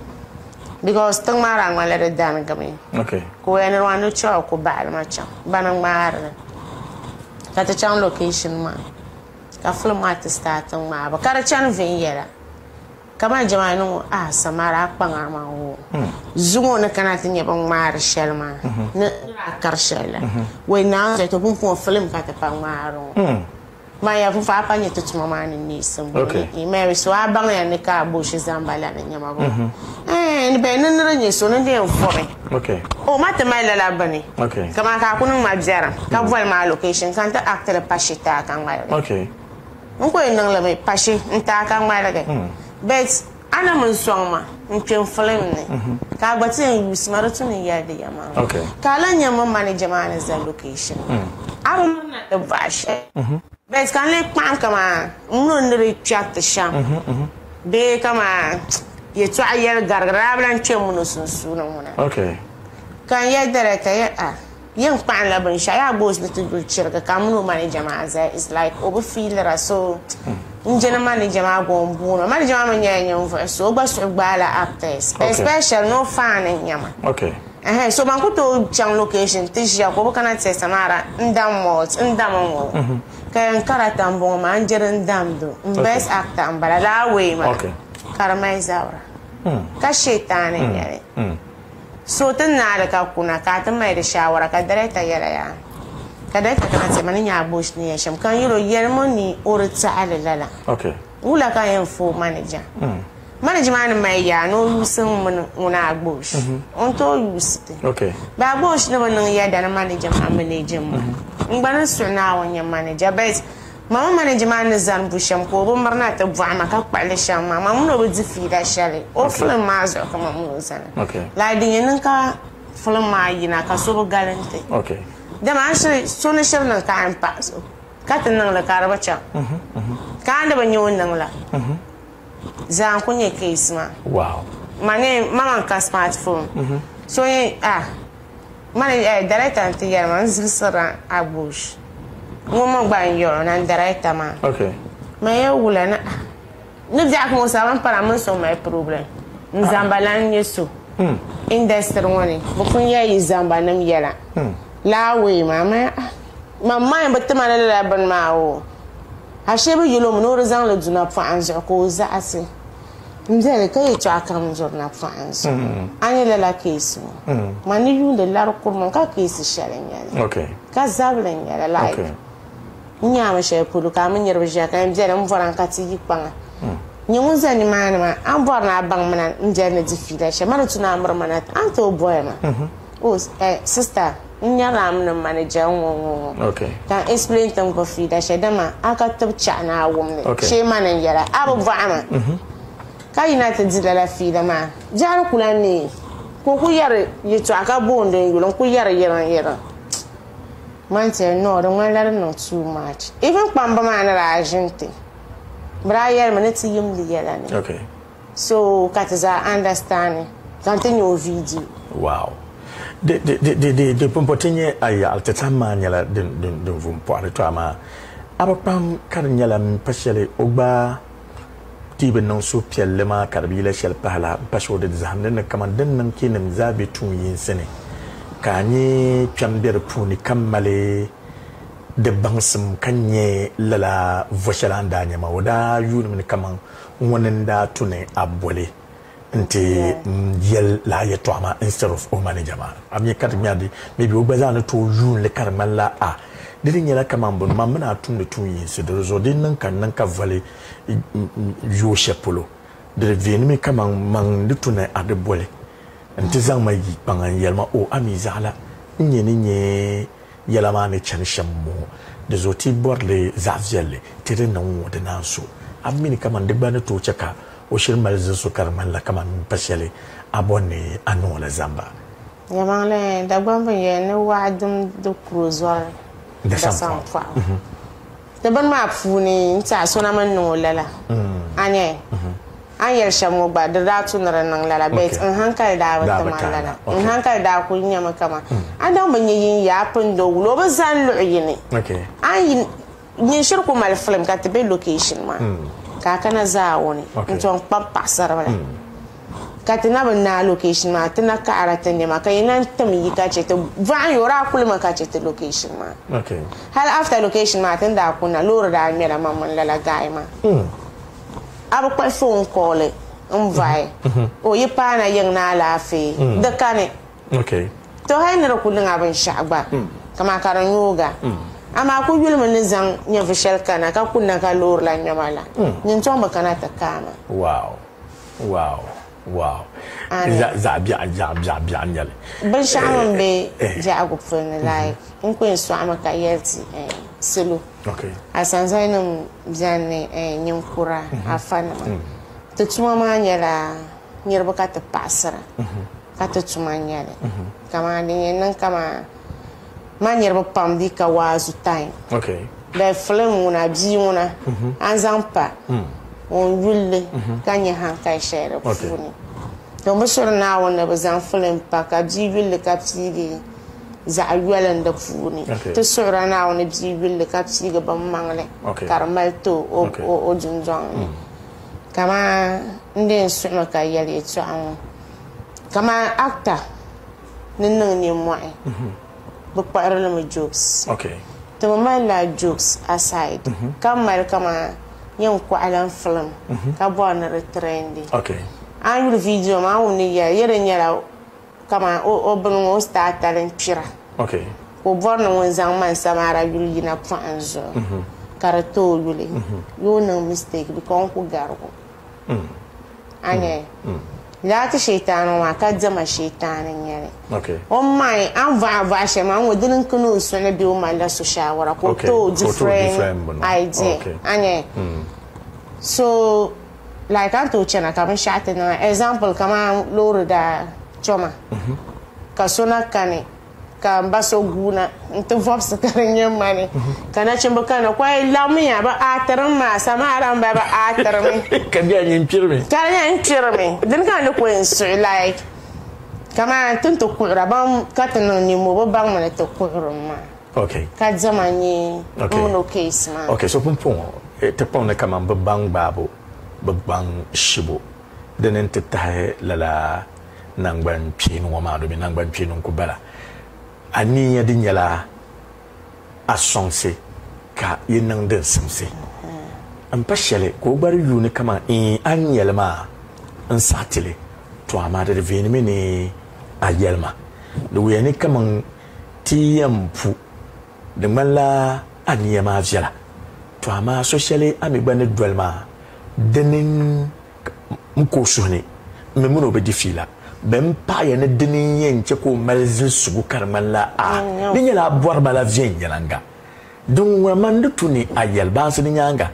because tiŋ maa daa ŋmanila di danigimi ka o yɛli niriba maa ni chaɣ o ku baɣili ma chaŋ bani ŋmaari li ka ti chaŋ location maa ka film maa ti start ŋmaabu ka di chani viɛnyɛla. Kamani jɛma ni ŋɔ ah Samara a kpaŋa maa woo zuŋɔ ni kana ti nyɛ bin ŋmaari shɛli maa ni a kari shɛli la wei naawuni zali to pumpɔŋɔ film ka ti pa ŋmaari ŋɔ man ya pumpɔŋɔ a pa nyɛ ti tuma maa ni neesim bɔ Mary so a baŋya ni ka a booshi zamba la ni nyɛma bɔ eh ni bɛ ni ni di nyɛ so ni di yɛn fɔbi o ma ti mali lala bini kamani ka a ku niŋ ma biɛrim ka boli ma location ka n ti actili pa shitaa ka ŋmaligi. N ku yɛn niŋ li mi pashi n-taai ka ŋmaligi. But a na mi n-sɔŋ ma n-kpe n film ni ka a gba ti yɛn yuusi ma di tu ni n yɛli di ya maa. Ka a lan nya m mini manager maa ni zali location maa. A bi mirina ti bɔhi shɛli. But ka n lee kpaɣim kaman m mini o ni di kpɛriti shɛm bee kaman yɛtɔɣa yɛli garigi di daa bi lan kpe m mini o sunsuuni ŋuna. Ka n yɛli director yɛ a. Yɛn kpaɣinla binshɛɣu yaa gba o ni ti yuli chirigi ka m mini o manager maa zaya is like o bi fiilira so n je ni manager maa gba o ni booni o manager maa mi nyɛla ninvuɣu so o gba suhu gbaala actors especially ni o fan n nyɛ ma ɛhɛn so ban ku tooi chaŋ location ti ʒiya ka o bi kana ti Samara n dam malt n dam n ŋɔ ka yɛn karata n bɔŋɔ maa n je din damdi o n best actor n bala that way maa ka di mali zabira ka shɛtaani n nyɛli. So ti naali ka kuna ka a ti mali di shaawara ka director yɛla yaa ka director kana ti ma ni nya a bush ni yɛn shɛm ka n yɛl o yɛlimi ni o di taɣili lala wula ka n yɛn fo manager manager maa ni mali yaa ni o yuusi n mini ŋuni a bush o ni tooi yuusi ti but a bush ni bi niŋ yɛda ni manager maa manage ma n gba ni suhi Naawuni nyɛ manager but Ma mi manager maa ni zani bu shɛm ka o bi mirina ti bɔhi ma ka kpuɣi li shɛm maa, ma mini o bi di fiila shɛli o film maa zuɣu ka ma mini o zani. Like din yɛn niŋ ka film maa yina ka so bi galinti. Dama a ni shiri so ni shiri niŋ ka a ni pahi so ka ti niŋ li ka di bi chaŋ ka a ni bi nya o niŋ la zaa n-ku nyɛ case maa. Ma ni ma man ka smartphone so yɛn ah. Mani eh director n-ti yɛli ma n zilisirila Agbosh ŋun mi gba n-yɛl o na n director maa. Ma yɛli wula ni ah ni biɛɣu kam o sabi m pana mini so mali problem n zamba lan n-nyɛ so industry ŋɔ ni bɛ pun yɛli yi zamba nim yɛla laa way maa ma ah man mind bi ti ma ni lala bini maa oo ashee bɛ yɛl o mi ni o di zaŋ li du napɔɣu zuɣu ka o zaɣisi. M beni ka yɛtɔɣa kam duri napɔɣim zuɣu. A nya lala keesi ŋɔ? Man ni yuundi lari kuri maa ka keesi shɛli n-nyɛ li. Ka zabili n-nyɛ li like n nyaami shɛli polo ka a mi niriba ʒiya ka n beni m bɔri a ka ti yi kpaŋa. Nyɛ ŋun za nimaani maa a ni bɔri ni a baŋ mi na m beni ni di fiila shɛli ma di tu ni a miri ma na a ni tooi boli ma. Oh sister n nyarila a mini m manager ŋ-ŋɔ ŋ-ŋɔ ka n explain ti ni gbubi fiila shɛli dama a ka tib chaɣu ni a wum li shee mani n-yɛla a bi bɔhi ma ka yina ti di lala fiila maa biɛɣuni ku lahi neei ka o ku yɛri yɛltɔɣa ka booni n yuli n-ku yɛri yiriŋ yiriŋ man tɛli no di ŋmanila di niŋ too much even kpamba maa ni daa ʒi n-ti bɛ daa yɛlimi ni ti yimdi yɛla ni. So ka ti zaa understand ka n ti nya o video. Wow. Di di di di di di pumpɔ ti nyɛ a yaɣili ti tam maa nyɛla din din din vu m-pɔhiri to amaa a bi kpam ka di nyɛla m pa shɛli o gba dii bi niŋ suhupiɛlli maa ka di bi yila shɛli pahi la m pa shɛli o di zahimdi ni kaman din niŋ ka nim zaa be tuun yinsi ni ka a nyɛ kpɛm be di puuni ka mali di baŋsim ka nyɛ lala vo shɛli a ni daa nya maa o daa yuunimi ni kaman Ŋuni n-daa tu ni a boli nti yɛli lala yɛtɔɣa maa instead of o manager maa? A mi ka di nya di maybe o gba zaa ni tooi yuun li ka di ŋmanila a di di nyɛla kaman buni man mini a tumdi tuun yinsi di zuɣu di niŋ ka n niŋ ka voli yooi shɛli polo di di veenimi kaman man ni tu ni a di boli nti zaŋ ma yi kpaŋa n-yɛli ma o a mi zaɣila n nyɛ ni nyɛ Yɛla maa ni chani shɛm m-bɔŋɔ, di zuɣu ti bɔri li zaɣ viɛlli, ti di niŋ ŋ-ŋɔ di naan so. A mi ni kaman di gba ni tooi chɛ ka o shiri mali zilisi ka di ŋmanila kaman m pa shɛli a bɔri ni a niŋ o la zamba. Yɛlimaŋli, Dagbamb n-yɛli ni waɣa dim di kuro zɔri dasampɔɣu. Ti bini maa puuni n-ti a so na mi niŋ o lala. A nya? A ni yɛli shɛm ŋɔ gba, di daa tu ni di niŋ lala, but n hankali daa bi ti ma lala. N hankali daa kuli nyɛmi kaman a daŋ bi nya yin ya a pindi o wula, o bi zani luɣ yini. A ni nyin shiri ku mali film ka ti be location maa, ka a kana zaawuni n-tom kpabi paɣisaribila ka ti na bi naai location maa, ti na kaɣira ti nɛma ka yi na n-tim yi ka chɛ ti vaɣim ya, o daa kulimi ka chɛ ti location maa. Hali after location maa ti ni daa kunna, loori daa ŋmɛla man mini lala guy maa. A bi kpuɣi phone call n bɔhi o yi paana yiŋ ni alaafee, di kani. To hali ni di ku niŋ a binshɛɣu gba kaman ka di nyooga. Amaa ku yulimi ni zaŋ nyɛvi shɛli kana ka kunna ka loori la ŋmɛma la, nyin tɔŋ bi kana ti kaai ma. Wow wow wow zaɣ biɛɣu biɛɣu biɛɣu biɛɣu n-nyɛ li. Binshɛɣu min be biɛhigu puli ni like n ku yɛn sɔɣimi ka yɛli ti salo. Asanzalinim beni ni ninkura, afanima. Ti tuma maa nyɛla niriba ka ti paɣisira ka ti tuma n-nyɛ li. Kaman din yɛn niŋ kaman ma niriba pam di ka waazu time. Bɛ filim ŋuna, bia ŋuna, a ni zaŋ pa ŋun yuli li ka nya hankali shɛli di puuni. To bi suhiri Naawuni ni bɛ zaŋ filim pa ka bia yuli li ka piigi zaɣ yoli n di puuni. Ti suhira Naawuni bia yulli ka piigi bin maŋli ka di mali ti o dundɔŋ ni. Kaman n di yɛn suhimi ka yɛli yɛtɔɣa ŋɔ, kaman actor ni niŋ nimmɔhi, bɛ kpuɣiri li mi jokes. Ti bi malila jokes aside ka mali kaman yɛn kɔɣila n film ka bɔri ni di trendi. A ni yuli video maa a ni wum ni yɛli, yɛli nyɛla Kaman o bini ŋɔ o star tali n-kpira ka o bɔri ni ŋun zaŋ man Samara yuli yina pɔhim zuɣu ka di ti o yuli yoo niŋ mistake because o ni ku garigi o. A nya? Lala ti sheetaani ŋɔ maa ka diɛma sheetaani n-nyɛ li. O main a ni bɔhi a bɔhi shɛli maa ŋɔ dini n-kani o suhu ni bee o malila so shaawara ka o ti o different idea. A nya? So Like a ni tooi chana ka binshɛɣu ti niŋ a. Example kaman loori daa choma ka so na kani ka m ba so guuna n-ti vɔbisi ka di nyɛ mani ka nachimba kanna kɔi lamiya bɛ aatirimi maa samaara m-bala bɛ aatirimi. Ka di nyɛla nyin kpirimi. Ka di nyɛla n kpirimi. Dini ka n ni ku yɛn suhi like kaman ti ni ti kuhira ban ka ti niŋ nimmoo bɛ baŋmi ni ti kuhirimi maa. Okay. Ka diɛma nyɛ n mini o case maa. Okay, so pumpɔŋɔ ti kpaŋ ni kaman bɛ baŋ gbaabu, bɛ baŋ shibu, dini n-ti tahi lala naŋgban kpeeni ŋɔ maa domin naŋgban kpeeni n-ku bala. A niya di nyɛla a sɔŋsi ka yi niŋ din simsi. M pa shɛli ka o gba di yuuni kaman iin a ni yɛli maa n saɣi ti li, to amaa di di veenimi ni a yɛli ma. Di wuya ni kaman Ti yɛn pu, di ŋmanila a nia maa viɛla. To amaa so shɛli a mi gba ni doli maa, dini n-ka o suhu ni, m mi min o bi di fiila. Bɛ ni paɣiya ni dini n-yɛn chɛ ka o mali zilisigu ka di ŋmanila a ni nyɛla a bɔri ba la viɛnyɛliŋga. Din ŋuna man di tu ni a yɛli baansi di nyaaŋa,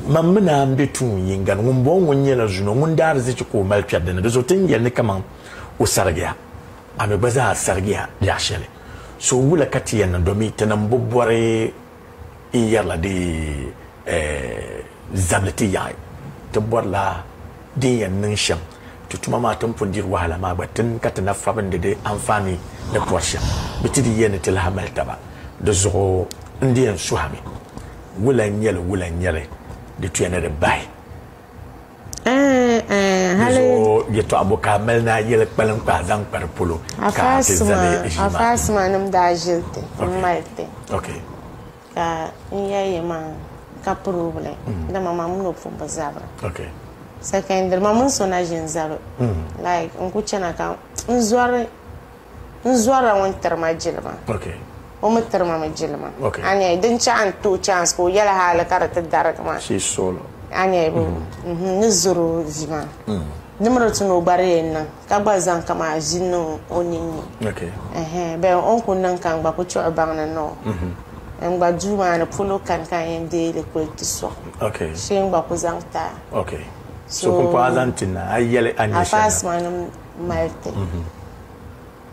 Man mi ni a m-be tuun yiŋga ni, ŋumbɔŋɔ ŋun nyɛla zunɔ ŋun daariziki ka o mali kpɛri di ni, di zuɣu ti ni yɛli ni kaman o sarigiya. A mi gba zaa sarigiya biɛɣ shɛli. So wula ka ti yɛn niŋ domi ti ni bi bɔri n-yɛrila di zabili ti yaɣi. Ti bɔrila din yɛn niŋ shɛm ti tuma maa ti ni pun diri wahala maa gba ti ni ka ti na fabindi di anfaani ni pɔri shɛm. Bɛ ti di yɛn ni ti lahi mali taba. Di zuɣu n di yɛn suhimi, wula n-nyɛ li, wula n-nyɛ li, di tuya ni di bahi. Di zuɣu yɛtɔɣa bɔ ka a mali ni a yɛli kpalim kpa a zaŋ kpa di polo ka a ti zali ʒii maa? Afaasimanim daa ʒili ti m-mali ti ka n yɛli ya maa ka problem dama ma mini o pun bi zabira. Secondly, ma mini so na ʒi n-zabi like n ku chana ka n zɔri n zɔrila ŋun tiri ma jilima o mi tiri ma mi jilima a nya din chɛ a ni ti o chance ka o yɛli hali ka di ti darigi ma a nya n ni zɔri o vi maa di mi di tu ni o gba di yɛn niŋ ka gba zaŋ kaman vi niŋ o ninni bɛn o ni ku niŋ ka n gba ku chuɣu baŋ ni no n gba duu maa ni polo kani ka n yɛn deei li kuli ti sɔŋ shee n gba ku zaŋ ti a so pumpɔŋɔ a zaŋ ti na a yɛli a ni nyɛ shɛli na. Mali ti.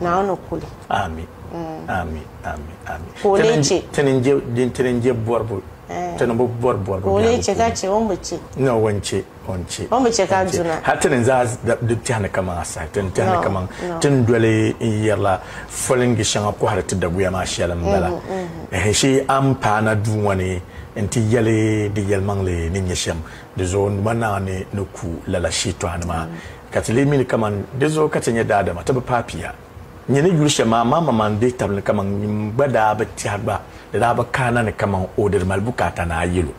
Naawuni kuli. Ami. Ami. Ami. Ami. Ka o lee che. Ti ni je, ti ni je bɔribu. Ti ni bi bɔri bɔribu Ka o lee che ka che, o ni bi che. No, o ni che. O ni chɛ. O ni bi chɛ ka a duna. Hali ti ni zaa di tɛhi ni kaman asahi, ti ni tɛhi ni kaman ti ni doli n-yɛrila folingi shɛŋa kɔhiri ti daguya maa shɛli m-bala. Ɛhɛn, shee a ni paana duu ŋɔ ni nti yɛli di yɛlimaŋli ni nyɛ shɛm, di zuɣu n Duuma Naawuni ni ku lala shitɔɣu ni maa. Ka ti lee mi ni kaman di zuɣu ka ti nyɛ daadama, ti bi paai pia. Nyɛ ni yuli shɛm maa, amaa man dihi tabili ni kaman n gba daa bi tɛhi gba, di daa bi kaana ni kaman o di di mali bukaata ni a yɛl o.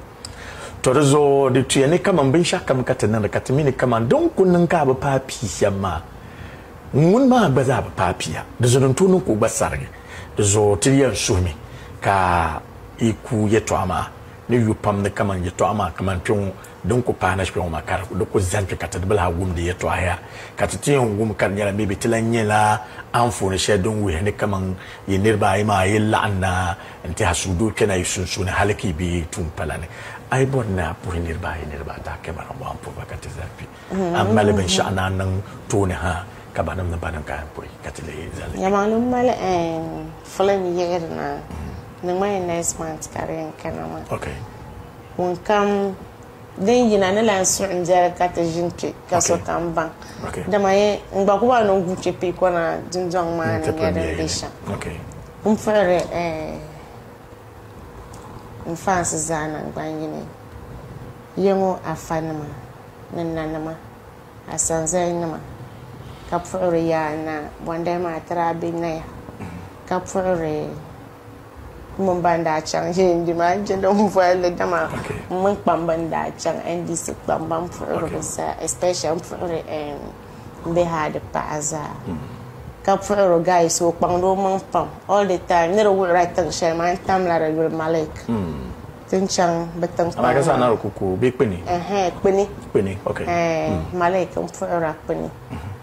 Tɔ di zuɣu di tuya ni kaman binshɛɣukam ka ti niŋdi ka ti mi ni kaman din ku niŋ ka a bi paai pia shɛm maa, ŋun maa gba zaa bi paai pia. Di zuɣu din tooi niŋ ka o gba sarigi. Di zuɣu ti yɛn suhimi ka yi ku yɛtɔɣa maa ni yu pam ni kaman yɛtɔɣa maa kaman kpe ŋɔ din ku paai na kpe ŋɔ maa ka di ku zani kpe ka ti di bi lahi wumdi yɛtɔɣa ka ti ti yɛn wum ka di nyɛla maybe ti lahi nyɛla anfooni shɛli din wuhiya ni kaman yi niriba ayi maa yi laɣim na n-tɛha suhudoo kpɛna yi sunsuuni hali ka yi be yi tuun pala ni. A yi bɔri ni a puhi niriba ayi niriba ata a kɛmara ŋɔ a ni puhi ba ka ti zali kpe. A mali binshɛɣu ni a niŋ tooni ha ka banim ni banim ka a yɛn puhi ka ti lee zali kpe. Yɛlimaŋli m mali film yiɣiri na di ŋmanila next month ka di yɛn kana maa. Okay. Ŋunkam din yina ni lahi suhi n biɛli ka ti ʒini kpe ka sokam baŋ. Dama ye n gba ku bɔri ni n guui kpe pii kɔna dundɔŋ maa ni nyɛ din be shɛm. M puhiri n fans zaa naŋgban yini, ya ŋɔ afanima ni nanima, asanzalinima, ka puhiri ya na bɔndali maa ti daa be Naya, ka puhiri M mini ban daa chaŋ ND maa n-je din boli li dama m mini kpamba n-daa chaŋ NDC kpamba m-puhiri bɛ zaa especially m puhiri m bihi ayi paɣa zaa ka puhiri guys o kpaŋdi o maŋ pam all the time ni di wuhira tiŋ shɛli maa n tamla di yuli Malik ti ni chaŋ bɛ tiŋ kpaŋ maa. Amaa ka saha na di ku ku o bee kpini? Ɛhɛn kpini. Kpini okay. Ɛɛn Malik m puhira kpini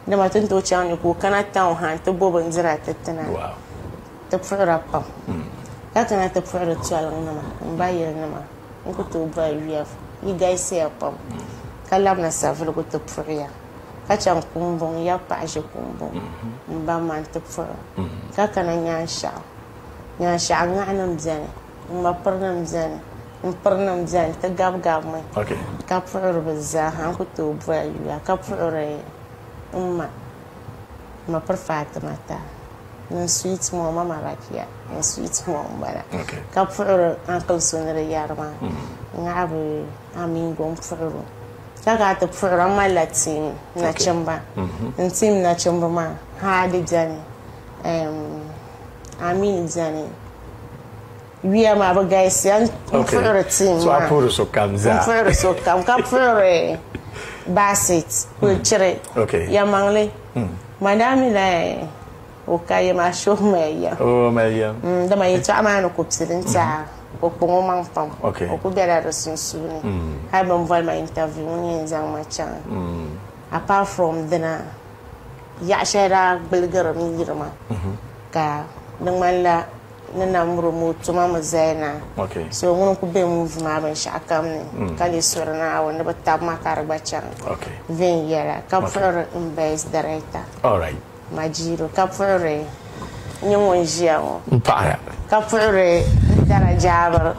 dama ti ni tooi chaŋ ni ka o kana town ha nti bo bindira ti ti na. Wow. Ti puhira pam, ka kana ti puhiri toliŋnima m ba yilinima n ku tooi boli yuya yi galisiya pam, ka labina Savelugu ti puhiya, ka chaŋ Kumbuŋ ya paɣa ʒi Kumbuŋ m ba ma n-ti puhi o, ka kana Nyaanshɛɣu, Nyaanshɛɣu ŋahinim beni, m ma pirinim beni, m pirinim beni, ti gabigabimi ka puhiri bɛ zaaha n ku tooi boli yuya, ka puhiri m ma, m ma piri Faatimata. Ni n sweet mom mama Rakiya n sweet mom m-bala ka puhiri uncle so ni di yari maa ŋahibu Amingo m puhiri o ka ka ti puhiri a malila team nachimba n team nachimba maa Hadi beni Aminu beni yuya maa bi galisiya n puhiri team maa n puhiri sokam ka puhiri Basit Kulichiri Yɛlimaŋli Madame la o ka yɛm a shuhi mali yɛm. O mali yɛm. Mm, dama yɛltɔɣa maa ni ku pili n-tiɛha o kpaŋ o maŋ pam. Okay. O ku bela di sunsuuni. Hali bɛ ni boli ma interview ŋun yɛn zaŋ ma chaŋ. Apart from dina, yaɣa shɛli daa gbuligirimi yiri ma ka di ŋmanila ni na miri o mi o tuma mi zaya na. Okay. So ŋuni n-ku be movie maa binshɛɣu kam ni mm. ka lee suri Naawuni ni bɛ tabi ma ka di gba chaŋ okay. viɛnyɛla ka puhiri n best director. All right. Majiro ka puhiri nyɛ ŋun ʒiya ŋɔ. N paɣiya. Ka puhiri n dara Jaabir.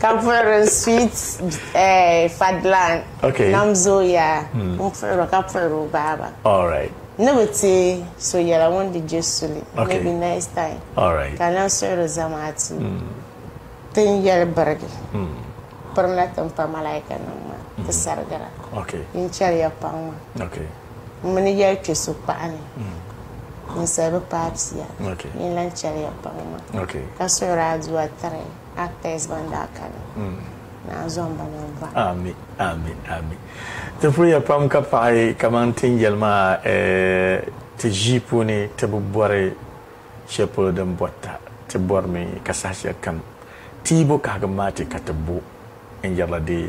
Ka puhiri n sweet eh, Fadlan. Okay. Namzooya. Mm. N puhiri ka puhiri o baaba. All right. Ni bi ti so yɛla ŋun di je suli, Okay. maybe next time, Alright. ka lan suhiri zamaatu ti ni yɛli birigi pirimla ti ni pa malaikanim maa ti sarigira. Okay. Yin chɛliya paŋ ma. Okay. M mi ni yɛli kpe so kpaɣa ni, ninsal bi paai pia. Okay. Yin lan chɛliya paŋ ma. Okay. Ka suhiri aduwa tiri actors ban daa kani. Naa zomba mini ba. Ami, ami, ami. Ti puhiya pam ka paɣi kaman ti ni yɛli maa ti ʒii puuni ti bi bɔri shɛli polo din bɔrita, ti bɔrimi ka saha shɛli kam ti yi bo kahigim maa ti ka ti bo n-yɛrila di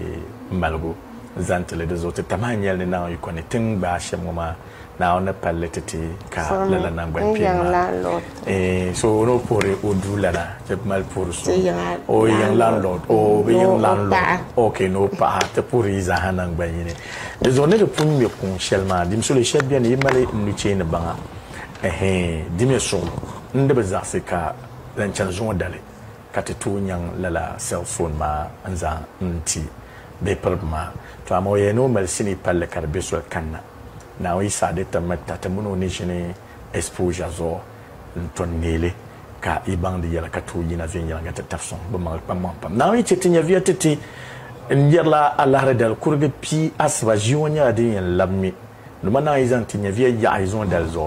maligu zaŋ ti li. Di zuɣu ti tamaha n-nyɛli ni Naawuni yiko ni ti ni gbaai shɛm ŋɔ maa Naawuni ni palli ti ti ka lala naŋgban kpeeni maa. Eh, so ni o puhiri o duu lana, ti mali puhiri so. O yiŋ landlord, o bi yiŋ landlord. Ok, ni o paɣa, ti puhiri yi zaaha naŋgban yini. Di zuɣu ni di pun ŋme kuŋ shɛli maa, dimsuli shɛli beni yi mali nucheeni baŋa, ɛhɛn, dimiya suɣulo n di bi zaɣisi ka lan chani zuŋɔ dali ka ti tooi nyaŋ lala cell phone maa n zaŋ n-ti bɛ piriba maa. To amaa o yɛli ni o mali sinii palli ka di be soli kanna. Naawuni yi saɣi di ti miri ta ti mini o ni ʒini exposure zuɣu n-to n-neei li ka yi baŋ di yɛla ka tooi yina viɛnyɛliŋga ti tabi sɔŋ bɛ maŋli kpaŋmaŋ pam. Naawuni yi chɛ ti nyɛviya ti ti n-yɛrila alahiri dali kurigi pii asiba ʒii ŋɔ nyɛla din yɛn labi mi. Dama Naawuni yi zaŋ ti nyɛviya yaɣi zuŋɔ dali zuɣu.